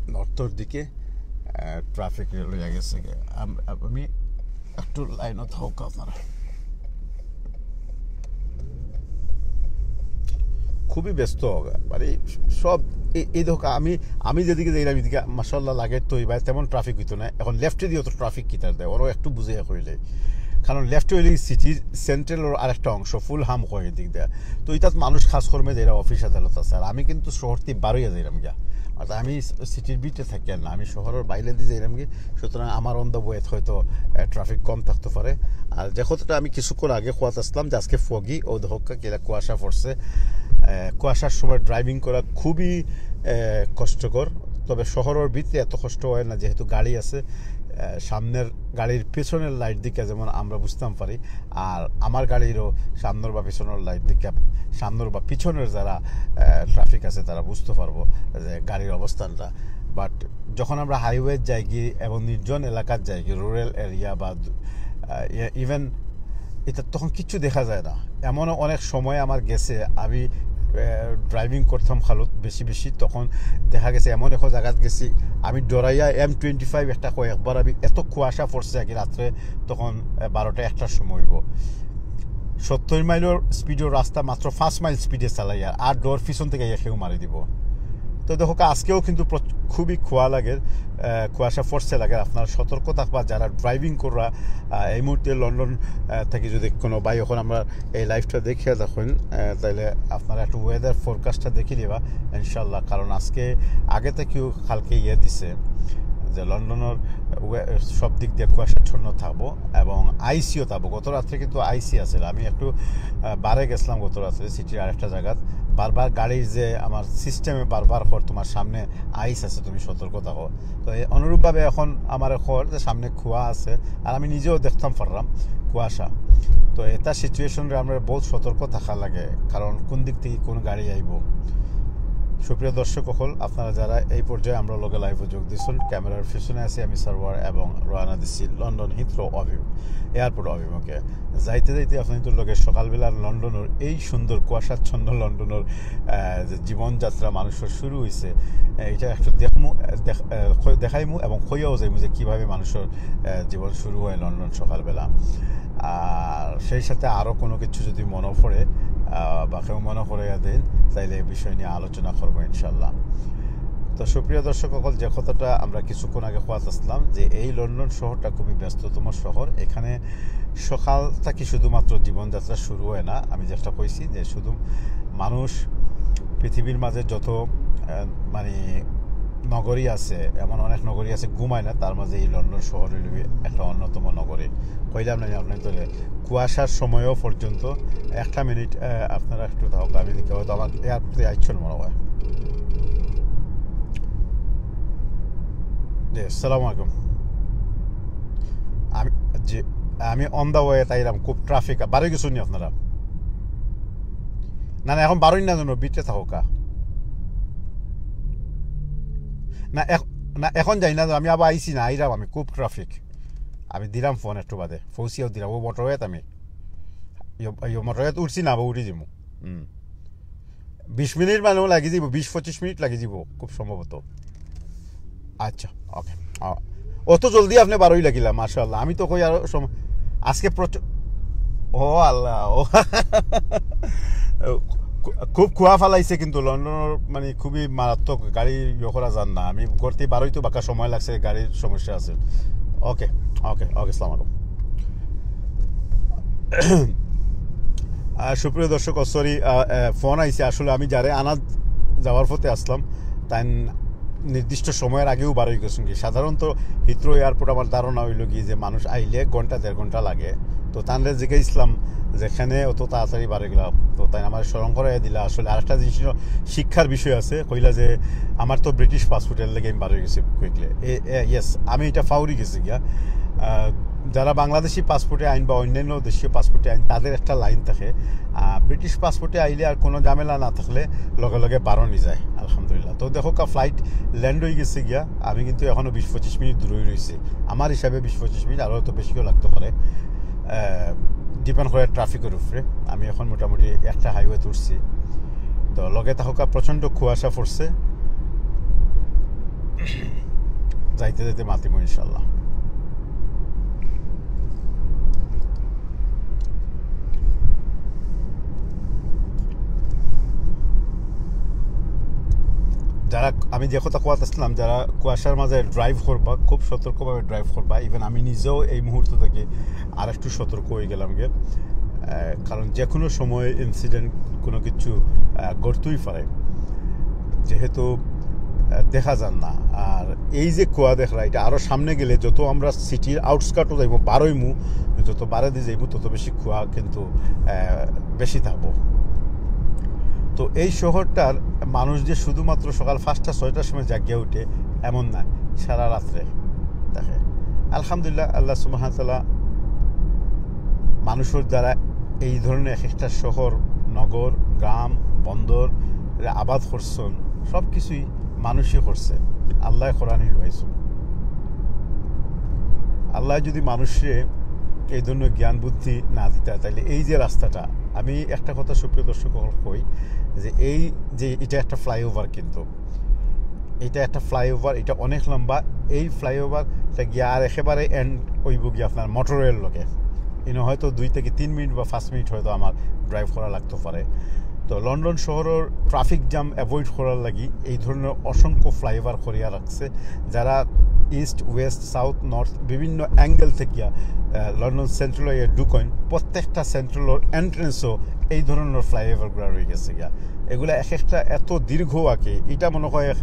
নর্থর দিকে, আহ, ট্রাফিক লইয়া গেছে গি। আম-, আমি একটু লাইনও থাকুক আপনারা। খুবই ব্যস্ত, মানে, সব এই, এই দেখো, আমি, আমি যেদিকে যাইরাম, এদিকে মাশাআল্লাহ লাগে তো, এবার তেমন ট্রাফিক হইতো না। এখন লেফটে দিয়ে তো ট্রাফিক কিতার দেয়, ওরও একটু বুঝে কইলে, কারণ লেফটে হইলে সিটির সেন্ট্রাল আরেকটা অংশ, ফুলহাম কয় এদিক দেয়। তো এটাত মানুষ কাজ কর্মে যাইরা, অফিস আদালত আছে, আর আমি কিন্তু শহরটি বারইয়া যাইরাম গিয়া, অর্থাৎ আমি সিটির ভিতরে থাকি আর না, আমি শহরের বাইরে দিয়ে যাইরাম গিয়া। সুতরাং আমার অন দ্য ওয়েত হয়তো, আহ, ট্রাফিক কম থাকতে পারে। আর যে কথাটা আমি কিছুক্ষণ আগে কওয়াত আসলাম যে আজকে foggy, ও দেখউক্কা কিলা কুয়াশা পড়ছে। আহ, কুয়াশার সময় ড্রাইভিং করা খুবই, আহ, কষ্টকর। তবে শহরের ভিতরে এত কষ্ট হয় না, যেহেতু গাড়ি আছে। আহ, সামনের গাড়ির পিছনের লাইট দিকে যেমন আমরা বুঝতাম পারি, আর আমার গাড়িরও সামনের বা পিছনের লাইট দিকে, সামনের বা পিছনের যারা, আহ, ট্রাফিক আছে, তারা বুঝতে পারবো যে গাড়ির অবস্থানটা। বাট যখন আমরা হাইওয়ে যাই গি এবং নির্জন এলাকাত যাই গি, রুরাল এরিয়া বা, আহ, ইভেন এটা, তখন কিচ্ছু দেখা যায় না। এমন অনেক সময় আমার গেছে, আমি, আহ, ড্রাইভিং করতাম খালুত বেশি বেশি, তখন দেখা গেছে এমন এক জায়গাত গেছি, আমি ডরাইয়া এম টোয়েন্টি ফাইভ একটা কয়েকবার, আমি এত কুয়াশা পড়ছে আর কি রাত্রে, তখন, আহ, বারোটা একটার সময় হইব। সত্তর মাইলর স্পিডের রাস্তা মাত্র পাঁচ মাইল স্পিডে চালাই, আর, আর ডর পিছন থেকে আইয়া কেউ মারি দিব। তো দেখো, আজকেও কিন্তু প্র-, খুবই কুয়া লাগে, আহ, কুয়াশা পড়ছে লাগে। আপনারা সতর্ক থাকবা, যারা ড্রাইভিং কররা, আহ, এই মুহূর্তে লন্ডন, আহ, থেকে যদি কোনো ভাই এখন আমরা এই লাইভটা দেখিয়া দেখেন, আহ, তাহলে আপনারা একটু ওয়েদার ফোরকাস্টটা দেখে নিবা ইনশাল্লাহ, কারণ আজকে আগে থেকেও কালকে ইয়ে দিছে যে লন্ডনের ওয়ে-, সব দিক দিয়ে কুয়াশাচ্ছন্ন থাকবো এবং আইসিও থাকবো। গত রাত্রে কিন্তু আইসি আছিল, আমি একটু, আহ, বারে গেছিলাম গত রাত্রে সিটির আরেকটা জায়গাত, বারবার গাড়ির যে আমার সিস্টেমে বারবার কর, "তোমার সামনে আইস আছে, তুমি সতর্ক থাকো।" তো এই অনুরূপভাবে এখন আমার এখন যে সামনে কুয়া আছে, আর আমি নিজেও দেখতাম পারলাম কুয়াশা। তো এটা সিচুয়েশনরে আমরা বহুত সতর্ক থাকা লাগে, কারণ কোন দিক থেকে কোন গাড়ি আইব। সুপ্রিয় দর্শক সকল, আপনারা যারা এই পর্যায়ে আমরা লগে লাইভে যোগ দিচ্ছেন, ক্যামেরার পিছনে আছি আমি সারওয়ার এবং রওনা দিচ্ছি লন্ডন হিথ্রো অভিমুখ, এয়ারপোর্ট অভিমুখে। যাইতে যাইতে আপনাদের লগে সকালবেলার লন্ডনের এই সুন্দর কুয়াশাচ্ছন্ন লন্ডনের, আহ, যে জীবনযাত্রা মানুষের শুরু হয়েছে, আহ, এটা একটু দেখমু, আহ, দেখ-, আহ, খই-, দেখাইমু এবং কইয়াও যাইমু যে কীভাবে মানুষের, আহ, জীবন শুরু হয় লন্ডন সকালবেলা। আর সেই সাথে আরও কোনো কিছু যদি মনে পড়ে, আহ, বা কেউ মনে করাইয়া দেন, তাইলে এই বিষয় নিয়ে আলোচনা করবো ইনশাল্লাহ। তো সুপ্রিয় দর্শক সকল, যে কথাটা আমরা কিছুক্ষণ আগে কওয়াত আসলাম যে এই লন্ডন শহরটা খুবই ব্যস্ততম শহর, এখানে সকাল থেকে শুধুমাত্র জীবনযাত্রা শুরু হয় না। আমি যেটা কইছি যে শুধু মানুষ পৃথিবীর মাঝে যত, আহ, মানে নগরী আছে, এমন অনেক নগরী আছে ঘুমায় না, তার মাঝে এই লন্ডন শহর অইল গিয়া একটা অন্যতম নগরী। কইলাম না আপনার তো, কুয়াশার সময়ও পর্যন্ত একটা মিনিট, আহ, আপনারা একটু থাকুক, আমি দেখি হয়তো আমার এয়ারপোর্টে আইছেন মনে হয়। জি, আসসালামু আলাইকুম। আমি, জি, আমি অন দা ওয়ে তাইলাম, খুব ট্রাফিক। বারোই গেছইন নি আপনারা? না, না, এখন বারোই না, জানো, বিটে থাকুকা। না, এখ-, না, এখন যাই না, আমি আবার আইছি না, আইরাম আমি, খুব ট্রাফিক। আমি দিলাম ফোন একটু বাদে, ফৌসিয়াও দিলাম, ও মোটরওয়েত আমি, ইয়ো, ইয়ো মোটরওয়েত উঠছি না, আবার উঠি দিমু। হুম। বিশ মিনিট মানে লাগি দিব, বিশ পঁচিশ মিনিট লাগি দিব খুব সম্ভবত। আচ্ছা, ওকে। অত জলদি আপনি বারোই লাগিলা, মাশাআল্লাহ। আমি তো কই আরো সম-, আজকে প্রচুর, ও আল্লাহ, ও। খু-, খুব কুয়া ফালাইছে কিন্তু লন্ডনের, মানে, খুবই মারাত্মক, গাড়ি ইয়ে করা যান না। আমি করতে বারোই তো বাক্কা সময় লাগছে, গাড়ির সমস্যা আছে। ওকে, ওকে, ওকে, আসসালামু আলাইকুম। আর সুপ্রিয় দর্শক, সরি, ফোন আইছে। আসলে আমি যারে আনা যাওয়ার পথে আসলাম, তাই নির্দিষ্ট সময়ের আগেও বারোই গেছেন কি। সাধারণত হিথ্রো এয়ারপোর্ট আমার ধারণা হইল কি যে মানুষ আইলে ঘন্টা দেড় ঘন্টা লাগে। তো তানরে জিজ্ঞাসলাম যেখানে অত তাড়াতাড়ি বারোই গেলাম, তো তাই আমার স্মরণ করাই দিলা। আসলে আরেকটা জিনিস হলো, শিক্ষার বিষয় আছে। কইলা যে আমার তো ব্রিটিশ পাসপোর্টের লেগে আমি বারোই গেছি কুইকলি। ইয়েস, আমি এটা ফাউরি গেছি গিয়া। আহ, যারা বাংলাদেশি পাসপোর্টে আইন বা অন্যান্য দেশীয় পাসপোর্টে আইন, তাদের একটা লাইন থাকে। আহ, ব্রিটিশ পাসপোর্টে আইলে আর কোনো ঝামেলা না থাকলে লগে লগে বারোনি যায়, আলহামদুলিল্লাহ। তো দেখো কা, ফ্লাইট ল্যান্ড হয়ে গেছে গিয়া, আমি কিন্তু এখনো বিশ পঁচিশ মিনিট দূরেই রয়েছি। আমার হিসাবে বিশ পঁচিশ মিনিট, আরও হয়তো বেশিও লাগতে পারে, ডিপেন্ড করে ট্রাফিকের উপরে। আমি এখন মোটামুটি একটা হাইওয়ে তুলছি, তো লগে থাকা প্রচণ্ড কুয়াশা পড়ছে। যাইতে যাইতে মাতিমু ইনশাল্লাহ। যারা, আমি যে কথা কওয়াত আসলাম, যারা কুয়াশার মাঝে ড্রাইভ করবা, খুব সতর্কভাবে ড্রাইভ করবা। ইভেন আমি নিজেও এই মুহূর্ত থেকে আর একটু সতর্ক হয়ে গেলাম গিয়া। আহ, কারণ যে কোনো সময় ইনসিডেন্ট, কোনো কিছু, আহ, ঘটতেই পারে, যেহেতু, আহ, দেখা যার না। আর এই যে কুয়া দেখরা, এটা আরও সামনে গেলে, যত আমরা সিটির আউটস্কার্টও যাইমু, বারোইমু, যত বারেদি যাইমু, তত বেশি কুয়া কিন্তু, আহ, বেশি থাকবো। তো এই শহরটার মানুষ যে শুধুমাত্র সকাল পাঁচটা ছয়টার সময় জাগিয়া উঠে, এমন না, সারা রাত্রে থাকে। আলহামদুলিল্লাহ, আল্লাহ সুবহানাহু ওয়া তাআলা মানুষের দ্বারা এই ধরনের এক একটা শহর, নগর, গ্রাম, বন্দর আবাদ করছেন, সব কিছুই মানুষই করছে। আল্লাহ কোরআনই রয়েছে। আল্লাহ যদি মানুষরে এই ধরনের জ্ঞান বুদ্ধি না দিতা, তাহলে এই যে রাস্তাটা, আমি একটা কথা সুপ্রিয় দর্শক সকল কই, যে এই যে এটা একটা ফ্লাইওভার, কিন্তু এটা একটা ফ্লাইওভার, এটা অনেক লম্বা। এই ফ্লাইওভারটা গিয়া আর একেবারে এন্ড হইব গিয়া আপনার মোটরওয়ের লগে। ইনো হয়তো দুই থেকে তিন মিনিট বা পাঁচ মিনিট হয়তো আমার ড্রাইভ করা লাগতে পারে। তো লন্ডন শহরের ট্রাফিক জ্যাম অ্যাভয়েড করার লাগি এই ধরনের অসংখ্য ফ্লাইওভার করিয়া রাখছে। যারা ইস্ট, ওয়েস্ট, সাউথ, নর্থ বিভিন্ন অ্যাঙ্গেল থেকে, আহ, লন্ডন সেন্ট্রাল এ ঢুকেন, প্রত্যেকটা সেন্ট্রালের এন্ট্রেন্সও এই ধরনের ফ্লাইওভারগুলো রয়ে গেছে গিয়া। এগুলা এক একটা এত দীর্ঘ আঁকে, এটা মনে হয় এক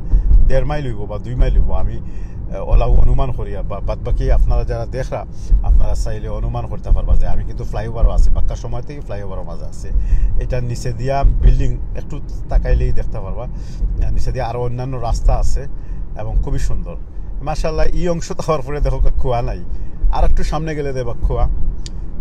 দেড় মাইল হইব বা দুই মাইল হইব। আমি, আহ, ওলা অনুমান করি, বা বাদ বাকি আপনারা যারা দেখরা, আপনারা চাইলে অনুমান করতে পারবা যে আমি কিন্তু ফ্লাইওভারও আছে, বাক্কা সময় থেকে ফ্লাইওভারও মাঝে আছে। এটার নিচে দিয়া বিল্ডিং একটু তাকাইলেই দেখতে পারবা, আহ, নিচে দিয়া আরও অন্যান্য রাস্তা আছে এবং খুবই সুন্দর। মাশাআল্লাহ, এই অংশ তো হওয়ার পরে দেখো কুয়া নাই, আর একটু সামনে গেলে দেখবা কুয়া।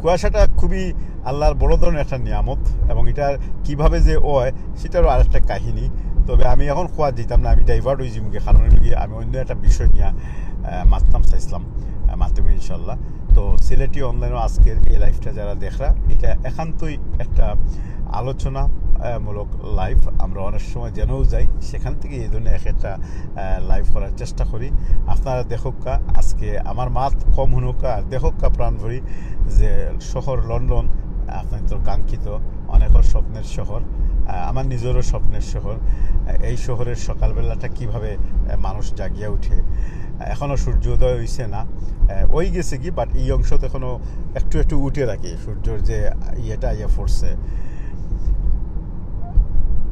কুয়াশাটা খুবই আল্লাহর বড় ধরনের একটা নিয়ামত, এবং এটা কিভাবে যে হয় সেটারও আরেকটা কাহিনী। তবে আমি এখন কুয়াত দিতাম না, আমি ডাইভার্ট হয়ে যাবো, কারণ হলো গিয়ে আমি অন্য একটা বিষয় নিয়ে, আহ, মাততাম চাইছিলাম, আহ, মাততাম ইনশাল্লাহ। তো সিলেটি অনলাইনও আজকের এই লাইভটা যারা দেখরা, এটা একান্তই একটা আলোচনা, আহ, মূলক লাইভ। আমরা অনেক সময় জেনেও যাই, সেখান থেকে এই ধরনের এক একটা, আহ, লাইভ করার চেষ্টা করি। আপনারা দেখুক্কা, আজকে আমার মাত কম হুনুক্কা আর দেখুক্কা প্রাণ ভরি যে শহর লন্ডন, আপনার তো কাঙ্ক্ষিত, অনেকের স্বপ্নের শহর, আহ, আমার নিজেরও স্বপ্নের শহর। আহ, এই শহরের সকালবেলাটা কিভাবে, আহ, মানুষ জাগিয়া উঠে। আহ, এখনো সূর্যোদয় হইছে না, আহ, হই গেছে কি, বাট এই অংশ তো এখনো একটু একটু উঠে থাকে সূর্যর যে ইয়েটা ইয়ে পড়ছে।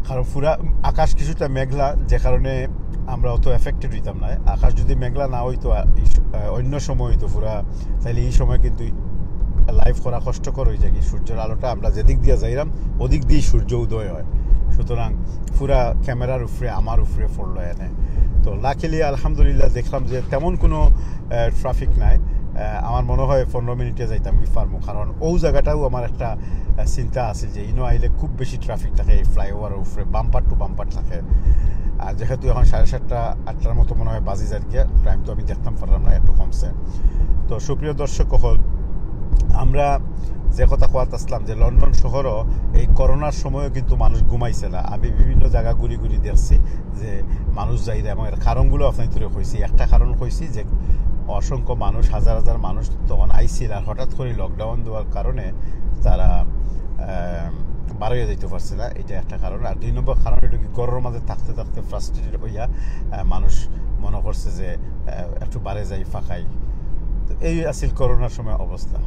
কারণ পুরা আকাশ কিছুটা মেঘলা, যে কারণে আমরা অত এফেক্টেড হইতাম না। আকাশ যদি মেঘলা না হইতো, আ, এই স-, আ, অন্য সময় হইতো পুরা, তাহলে এই সময় কিন্তু লাইভ করা কষ্টকর হয়ে যায়। কি সূর্যের আলোটা আমরা যেদিক দিয়ে যাইরাম, ওদিক দিয়ে সূর্য উদয় হয়। সুতরাং পুরা ক্যামেরার উপরে, আমার উপরে পড়লো এনে। তো লাকিলি আলহামদুলিল্লাহ দেখলাম যে তেমন কোনো, আহ, ট্রাফিক নাই। আহ, আমার মনে হয় পনেরো মিনিটে যাইতাম কি পারমু, কারণ ও জায়গাটাও আমার একটা, আহ, চিন্তা আছে যে ইনো আইলে খুব বেশি ট্রাফিক থাকে এই ফ্লাইওভারের উপরে, বাম্পার টু বাম্পার থাকে। আর যেহেতু এখন সাড়ে সাতটা, আটটার মতো মনে হয় বাজি যার গিয়া, টাইম তো আমি দেখতাম পারলাম না, একটু কমছে। তো সুপ্রিয় দর্শক হল, আমরা যে কথা কওয়াত আসলাম যে লন্ডন শহরও এই করোনার সময়ও কিন্তু মানুষ ঘুমাইছে না। আমি বিভিন্ন জায়গা ঘুরি ঘুরি দেখছি যে মানুষ যাইরা, এবং এর কারণগুলো আপনাদের কইছি। একটা কারণ কইছি যে অসংখ্য মানুষ, হাজার হাজার মানুষ তখন আইছিল, আর হঠাৎ করে লকডাউন দেওয়ার কারণে তারা, আহ, বারইয়া যাইতে পারছে না, এটা একটা কারণ। আর দুই নম্বর কারণ হলো কি, ঘরের মাঝে থাকতে থাকতে ফ্রাস্ট্রেটেড হইয়া, আহ, মানুষ মনে করছে যে, আহ, একটু বারে যাই, ফাঁকাই। তো এই আছিল করোনার সময় অবস্থা।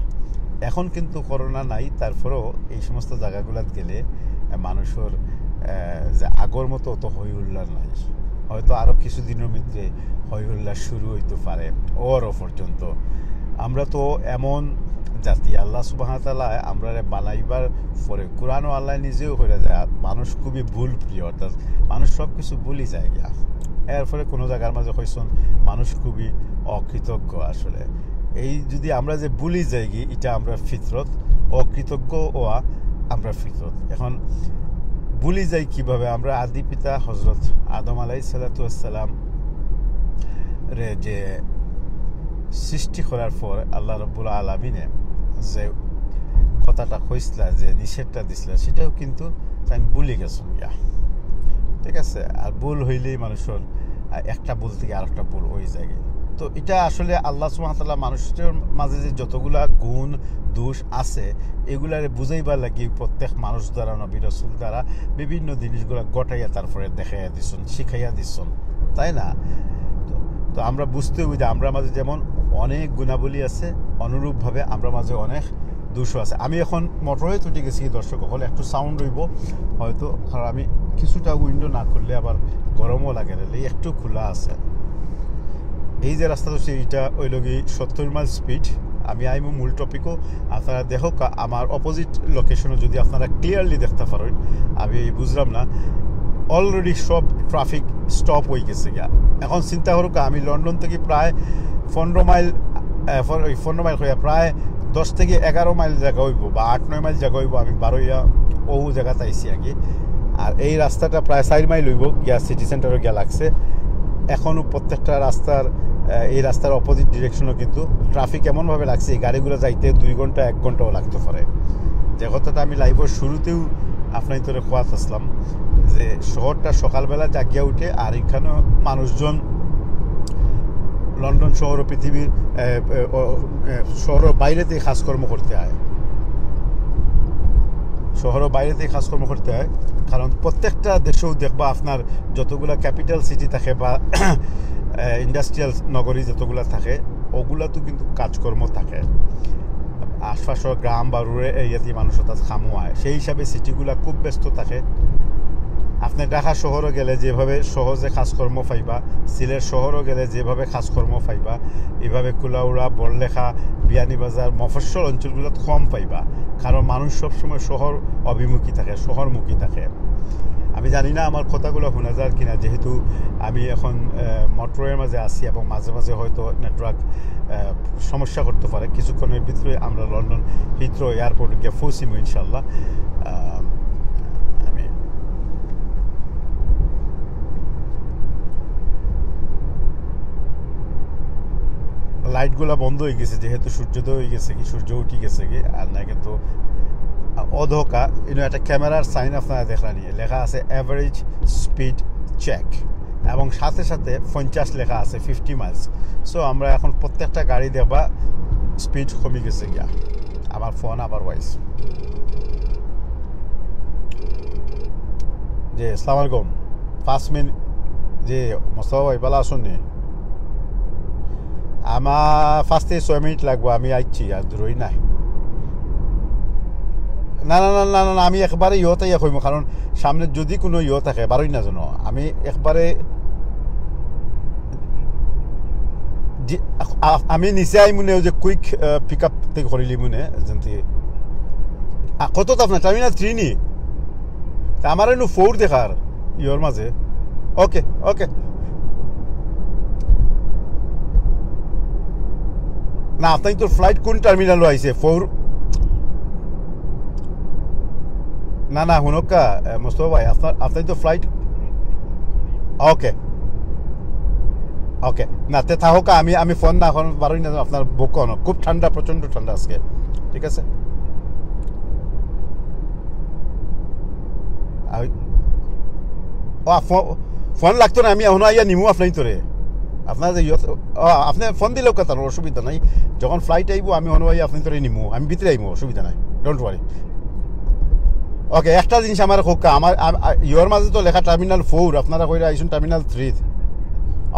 এখন কিন্তু করোনা নাই, তারপরেও এই সমস্ত জায়গাগুলাত গেলে, আহ, মানুষের, আহ, যে আগর মতো অত হই হুল্লা নাই, হয়তো আরো কিছুদিনের মধ্যে হই হুল্লা শুরু হইতে পারে। ওরও পর্যন্ত আমরা তো এমন জাতি, আল্লাহ সুবহানাহু ওয়া তাআলা আমরারে বানাইবার পরে কোরআনও আল্লাহ নিজেও করে যায়, আর মানুষ খুবই ভুল প্রিয়, অর্থাৎ মানুষ সব কিছু ভুলি যায় গিয়া। এরপরে কোনো জায়গার মাঝে কইছন মানুষ খুবই অকৃতজ্ঞ। আসলে এই যদি আমরা যে ভুলি যাই গি, এটা আমরা ফিতরত, অকৃতজ্ঞ ওয়া আমরা ফিতরত। এখন ভুলি যাই কিভাবে? আমরা আদি পিতা হজরত আদম আলাইহিস সালাতু ওয়াস সালাম রে যে সৃষ্টি করার পর আল্লাহ রব্বুল আলামিনে যে কথাটা কইছলা, যে নিষেধটা দিছলা, সেটাও কিন্তু তাই ভুলি গেছন গিয়া। ঠিক আছে, আর ভুল হইলেই মানুষের, আহ, একটা ভুল থেকে আরেকটা ভুল হয়ে যায়। তো এটা আসলে আল্লাহ সুবহানাহু ওয়া তাআলা মানুষের মাঝে যে যতগুলা গুণ দোষ আছে, এগুলারে বুঝাইবার লাগি প্রত্যেক মানুষ দ্বারা, নবী রাসূল দ্বারা বিভিন্ন জিনিসগুলা ঘটাইয়া তারপরে দেখাইয়া দিছন, শিখাইয়া দিছন, তাই না? তো, তো আমরা বুঝতে হইব যে আমরা মাঝে যেমন অনেক গুণাবলী আছে, অনুরূপভাবে আমরা মাঝে অনেক দোষও আছে। আমি এখন মোটরওয়েত উঠি গেছি, দর্শক হল একটু সাউন্ড হইব হয়তো, কারণ আমি কিছুটা উইন্ডো না খুললে আবার গরমও লাগে, রেলে একটু খোলা আছে। এই যে রাস্তা ধরছি, এটা হইল কি সত্তর মাইল স্পিড। আমি আইমু মূল টপিকও, আপনারা দেখো কা-, আমার অপোজিট লোকেশনও যদি আপনারা ক্লিয়ারলি দেখতে পারেন, আমি বুঝলাম না, অলরেডি সব ট্রাফিক স্টপ হয়ে গেছে গিয়া। এখন চিন্তা করুক, আমি লন্ডন থেকে প্রায় পনেরো মাইল, আহ, পন-, ওই পনেরো মাইল হইয়া প্রায় দশ থেকে এগারো মাইল জায়গা হইব বা আট নয় মাইল জায়গা হইব, আমি বারইয়া ও জায়গাতে আইছি আর কি। আর এই রাস্তাটা প্রায় চার মাইল হইব গিয়া সিটি সেন্টারও গিয়া লাগছে। এখনও প্রত্যেকটা রাস্তার, আহ, এই রাস্তার অপোজিট ডিরেকশনও কিন্তু ট্রাফিক এমনভাবে লাগছে, এই গাড়িগুলো যাইতে দুই ঘন্টা, এক ঘন্টাও লাগতে পারে। যে কথাটা আমি লাইভের শুরুতেও আপনার তোরে খোয়াত আসলাম যে শহরটা সকালবেলা জাগিয়া উঠে, আর এখানে মানুষজন লন্ডন শহর ও পৃথিবীর, এ, এ, ও, এ, শহরের বাইরেতেই কাজকর্ম করতে হয়, শহরের বাইরেতেই কাজকর্ম করতে হয়। কারণ প্রত্যেকটা দেশেও দেখবা আপনার যতগুলা ক্যাপিটাল সিটি থাকে বা, এ, ইন্ডাস্ট্রিয়াল নগরী যতগুলা থাকে, ওগুলাতেও কিন্তু কাজকর্ম থাকে। আশপাশের গ্রাম বা রুরাল এরিয়াতে মানুষ অর্থাৎ খামু হয়, সেই হিসাবে সিটিগুলা খুব ব্যস্ত থাকে। আপনি ঢাকা শহরও গেলে যেভাবে সহজে কাজকর্ম পাইবা, সিলেট শহরও গেলে যেভাবে কাজকর্ম পাইবা, এইভাবে কুলাউড়া, বড়লেখা, বিয়ানীবাজার, মফস্বল অঞ্চলগুলোত কম পাইবা, কারণ মানুষ সবসময় শহর অভিমুখী থাকে, শহরমুখী থাকে। আমি জানি না আমার কথাগুলো শোনা যার কিনা, যেহেতু আমি এখন, আহ, মোটরওয়ের মাঝে আছি এবং মাঝে মাঝে হয়তো নেটওয়ার্ক, আহ, সমস্যা করতে পারে। কিছুক্ষণের ভিতরে আমরা লন্ডন হিথ্রো এয়ারপোর্টে গিয়া পৌঁছিমু ইনশাল্লাহ। আহ, আমি লাইটগুলা বন্ধ হয়ে গেছে, যেহেতু সূর্যোদয় হয়ে গেছে কি, সূর্য উঠে গেছে কি, আর না কিন্তু অধকা। ইনো একটা ক্যামেরার সাইন আপনারা দেখলেন, লেখা আছে অ্যাভারেজ স্পিড চেক, এবং সাথে সাথে পঞ্চাশ লেখা আছে, ফিফটি মাইলস। সো আমরা এখন প্রত্যেকটা গাড়ি দেখবা স্পিড কমে গেছে গিয়া। আমার ফোন আবার ওয়াইস। জি, আসসালামু আলাইকুম। পাঁচ মিনিট। জি, মোস্তফা ভাই, ভালো আছেন নি? আমার পাঁচ থেকে ছয় মিনিট লাগবো, আমি আইছি, আর দূরই নাই। না, না, না, না, না, না, আমি একবারে ইয়ত আইয়া কইমু, কারণ সামনে যদি কোনো ইয় থাকে, বারোই না যেন। আমি একবারে জি, আ-, আ-, আমি নিচে আইমু নে, ওই যে কুইক পিক আপ থেকে করিলিমু নে, যেমন কি, আ, কত তো আপনার টার্মিনাল থ্রি নি? তে আমার এনু ফোর দেখার ইওর মাঝে। ওকে, ওকে। না, আপনার তো ফ্লাইট কোন টার্মিনালও আইছে? ফোর? না, না, হুনক্কা, এ, মোস্তফা ভাই, আপনার, আপনার তো ফ্লাইট। ওকে, ওকে। না, তে থাকুক, আমি, আমি ফোন না, এখন বারোই না, আপনার বুক অন। খুব ঠান্ডা, প্রচণ্ড ঠান্ডা আজকে। ঠিক আছে? আর, ও, ফো-, ফোন লাগতো না, আমি এখনো আইয়া নিমু আপনার তোরে। আপনার যে ইয়ত-, ও, আপনি ফোন দিলেও কথা, অসুবিধা নাই। যখন ফ্লাইট আইবো, আমি এখনো আইয়া আপনার তোরে নিমু, আমি ভিতরে আইমু, অসুবিধা নাই, ডোন্ট ওয়ারি। ওকে, একটা জিনিস আমার হোক, আমার, আম-, আ-, ইওর মাঝে তো লেখা টার্মিনাল ফোর, আপনারা কইরা আইসুন terminal three.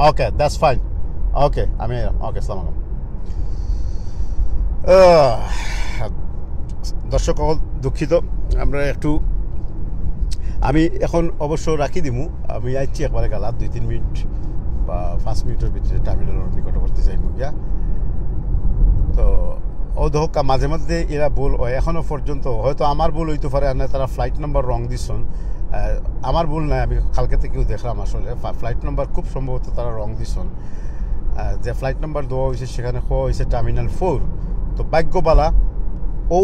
Okay, that's fine। ওকে, আমি এলাম। ওকে, আসসালামু আলাইকুম। আহ, দর্শক সকল, দুঃখিত, আমরা একটু, আমি এখন অবশ্য রাখি দিমু, আমি আইছি একবারে গালা দুই তিন মিনিট বা পাঁচ মিনিটের ভিতরে টার্মিনালর নিকটবর্তী যাইমু গিয়া। তো ও ধোকা মাঝে মধ্যে এরা ভুল হয়, এখনো পর্যন্ত হয়তো আমার ভুল হইতে পারে, আর না তারা ফ্লাইট নাম্বার রং দিছন। আহ, আমার ভুল নাই, আমি কালকে থেকেও দেখলাম আসলে ফ্লা-, ফ্লাইট নাম্বার খুব সম্ভবত তারা রং দিছন। আহ, যে ফ্লাইট নাম্বার দেওয়া হয়েছে সেখানে কওয়া হয়েছে টার্মিনাল ফোর। তো ভাগ্য বালা, ও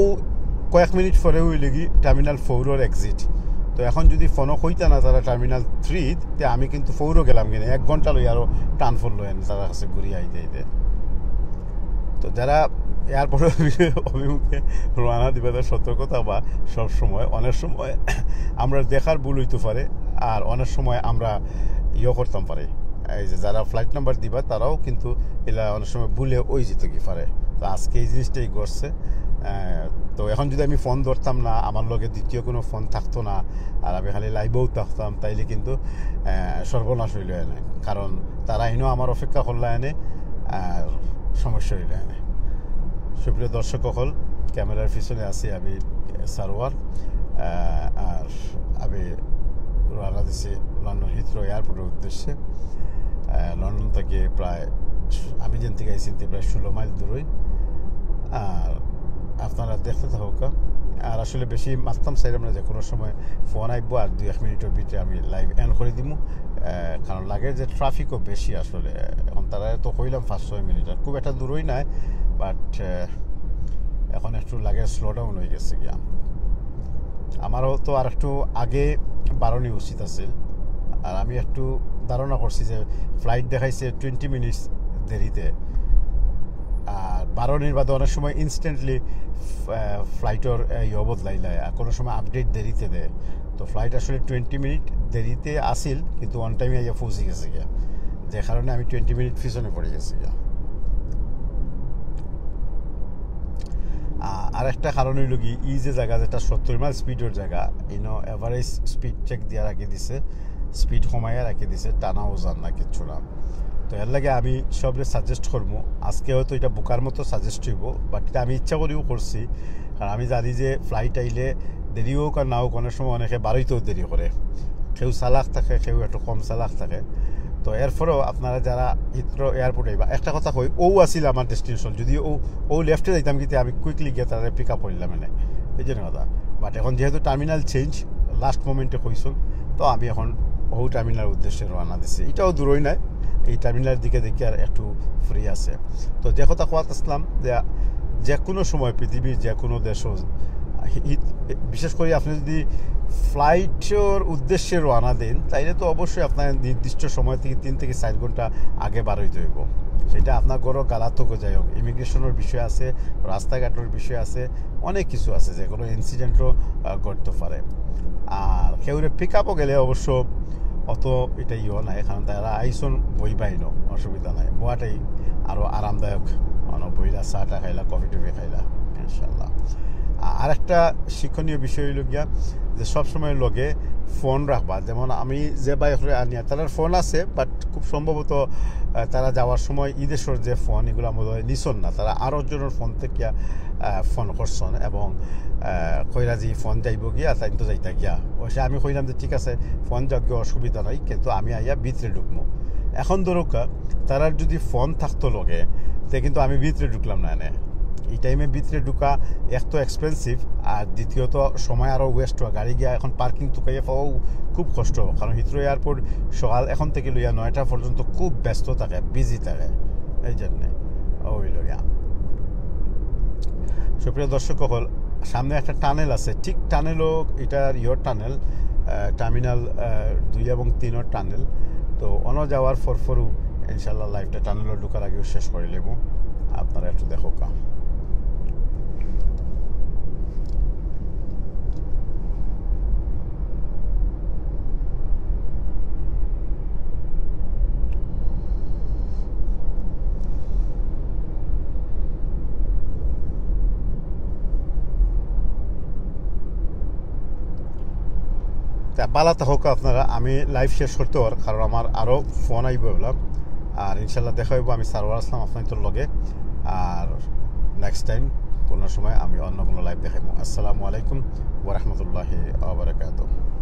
কয়েক মিনিট পরে হইলে কি টার্মিনাল ফোরর এক্সিট। তো এখন যদি ফোনও কইতা না তারা টার্মিনাল থ্রি, তে আমি কিন্তু ফোরও গেলাম কিনা, এক ঘন্টা লই আরও টান পড়লো এনে তারা কাছে ঘুরিয়া আইতে আইতে। তো যারা এয়ারপোর্ট অভিমুখে রওনা দিবা, তারা সতর্ক থাকবা সব সময়। অনেক সময় আমরা দেখার ভুল হইতে পারে, আর অনেক সময় আমরা ইয়ে করতাম পারি। এই যে যারা ফ্লাইট নাম্বার দিবা, তারাও কিন্তু এলা অনেক সময় ভুলে ওই যেত কি পারে। তো আজকে এই জিনিসটাই ঘটছে। আহ, তো এখন যদি আমি ফোন ধরতাম না, আমার লগে দ্বিতীয় কোনো ফোন থাকতো না, আর আমি খালি লাইভেও থাকতাম, তাইলে কিন্তু, আহ, সর্বনাশ হইল এনে। কারণ তারা এনে আমার অপেক্ষা করলা এনে, আর সমস্যা হইল এনে। সুপ্রিয় দর্শক সকল, ক্যামেরার পিছনে আছি আমি, সারোয়ার। আহ, আর আমি রওনা দিছি লন্ডন হিথ্রো এয়ারপোর্টের উদ্দেশ্যে। আহ, লন্ডন থেকে প্রায়, আমি যেন থেকে আইছি, তে প্রায় ষোলো মাইল দূরই। আর আপনারা দেখতে থাকুক। আর আসলে বেশি মাততাম চাইলাম না, যে কোনো সময় ফোন আইবো, আর দুই এক মিনিটের ভিতরে আমি লাইভ এন্ড করে দিমু। আহ, কারণ লাগে যে ট্রাফিকও বেশি আসলে। এখন তারা তো কইলাম পাঁচ ছয় মিনিট, আর খুব একটা দূরই নাই, বাট এখন একটু লাগে স্লো ডাউন হয়ে গেছে গিয়া। আমারও তো আর একটু আগে বারোনি উচিত আছিল, আর আমি একটু ধারণা করছি যে ফ্লাইট দেখাইছে টোয়েন্টি মিনিটস দেরিতে। আর বারোনির বাদে অনেক সময় ইনস্ট্যান্টলি ফ্লাইটর ইয়ে বদলাইলায়, আর কোনো সময় আপডেট দেরিতে দেয়। তো ফ্লাইট আসলে টোয়েন্টি মিনিট দেরিতে আসিল, কিন্তু অন টাইমে আইয়া পৌঁছে গেছে গিয়া, যে কারণে আমি টোয়েন্টি মিনিট পিছনে পড়ে গেছি গিয়া। আ-, আর একটা কারণ হইল কি, এই যে জায়গা, যেটা সত্তর মাইল স্পিডর জায়গা, ইনো এভারেজ স্পিড চেক দিয়া রাখি দিছে, স্পিড কমাইয়া রাখি দিছে, টানাও যার না কিচ্ছু না। তো এর লাগে আমি সবরে সাজেস্ট করবো, আজকে হয়তো এটা বোকার মতো সাজেস্ট হইব, বাট এটা আমি ইচ্ছা করিও করছি, কারণ আমি জানি যে ফ্লাইট আইলে দেরি হোক আর না হোক, অনেক সময় অনেকে বারোইতেও দেরি করে, কেউ চালাক থাকে, কেউ একটু কম চালাক থাকে। তো এরপরেও আপনারা যারা হিথ্রো এয়ারপোর্টে বা একটা কথা কই, ও আছিল আমার ডেস্টিনেশন, যদি ও, ও লেফটে যাইতাম কিন্তু আমি কুইকলি গিয়ে তারা পিক আপ করলাম এনে, এই জন্য কথা। বাট এখন যেহেতু টার্মিনাল চেঞ্জ, লাস্ট মোমেন্টে কইছুন, তো আমি এখন ও টার্মিনাল উদ্দেশ্যে রওনা দিছি। এটাও দূরই নাই, এই টার্মিনাল দিকে দেখি আর একটু ফ্রি আছে। তো যে কথা কওয়াত আসলাম যে, যে কোনো সময় পৃথিবীর যে কোনো দেশও হি-, বিশেষ করে আপনি যদি ফ্লাইটর উদ্দেশ্যে রওনা দেন, তাইলে তো অবশ্যই আপনার নির্দিষ্ট সময় থেকে তিন থেকে চার ঘন্টা আগে বার হইতে হইব। সেটা আপনার ঘরও গালাতকও যাই হোক, ইমিগ্রেশনের বিষয় আছে, রাস্তাঘাটের বিষয় আছে, অনেক কিছু আছে, যে কোনো ইনসিডেন্টও ঘটতে পারে। আর কেউরে পিক আপও গেলে অবশ্য অত এটা ইয়েও নাই, কারণ তারা আইসন বই বাইনো, অসুবিধা নাই, বওয়াটাই আরও আরামদায়ক। মানে বইলা চাটা খাইলা, কফি টফি খাইলা, ইনশাল্লাহ। আ-, আর একটা শিক্ষণীয় বিষয় হইল গিয়া যে সবসময় লগে ফোন রাখবা। যেমন আমি যে বাইক আনিয়া, তার ফোন আছে, বাট খুব সম্ভবত, আহ, তারা যাওয়ার সময় এই দেশের যে ফোন, এগুলা মনে হয় নিছন না, তারা আরও জনের ফোন থেকে, আহ, ফোন করছন এবং, আহ, কইরা যে ফোন যাইব গিয়া, তাই তো যাইতা গিয়া। অবশ্য আমি কইলাম যে ঠিক আছে, ফোন যাক গিয়া, অসুবিধা নাই, কিন্তু আমি আইয়া ভিতরে ঢুকবো। এখন ধরুক, আহ, তারার যদি ফোন থাকতো লগে, তে কিন্তু আমি ভিতরে ঢুকলাম না এনে। এই টাইমে ভিতরে ঢুকা এক তো এক্সপেন্সিভ, আর দ্বিতীয়ত সময় আরও ওয়েস্ট হওয়া। গাড়ি গিয়া এখন পার্কিং তুকাইয়া পাওয়াও খুব কষ্ট, কারণ হিথ্রো এয়ারপোর্ট সকাল এখন থেকে লইয়া নয়টা পর্যন্ত খুব ব্যস্ত থাকে, বিজি থাকে। এই জন্যে ওই লইয়া। সুপ্রিয় দর্শক সকল, সামনে একটা টানেল আছে, ঠিক টানেলও, এটার ইয়র টানেল, টার্মিনাল দুই এবং তিনর টানেল। তো অনো যাওয়ার পর পরও ইনশাল্লাহ লাইভটা টানেলও ঢুকার আগেও শেষ করে নেব। আপনারা একটু দেখো কা। তা বালা থাকউক্কা আপনারা, আমি লাইভ শেষ করতে পার, কারণ আমার আরও ফোন আইব এগুলা। আর ইনশাল্লাহ দেখা হইব আমি সারওয়ার আসলাম আপনাদের লগে। আর নেক্সট টাইম কোনো সময় আমি অন্য কোনো লাইভ দেখাইব। আসসালামু আলাইকুম ওয়া রাহমাতুল্লাহি ওয়া বারাকাতুহু।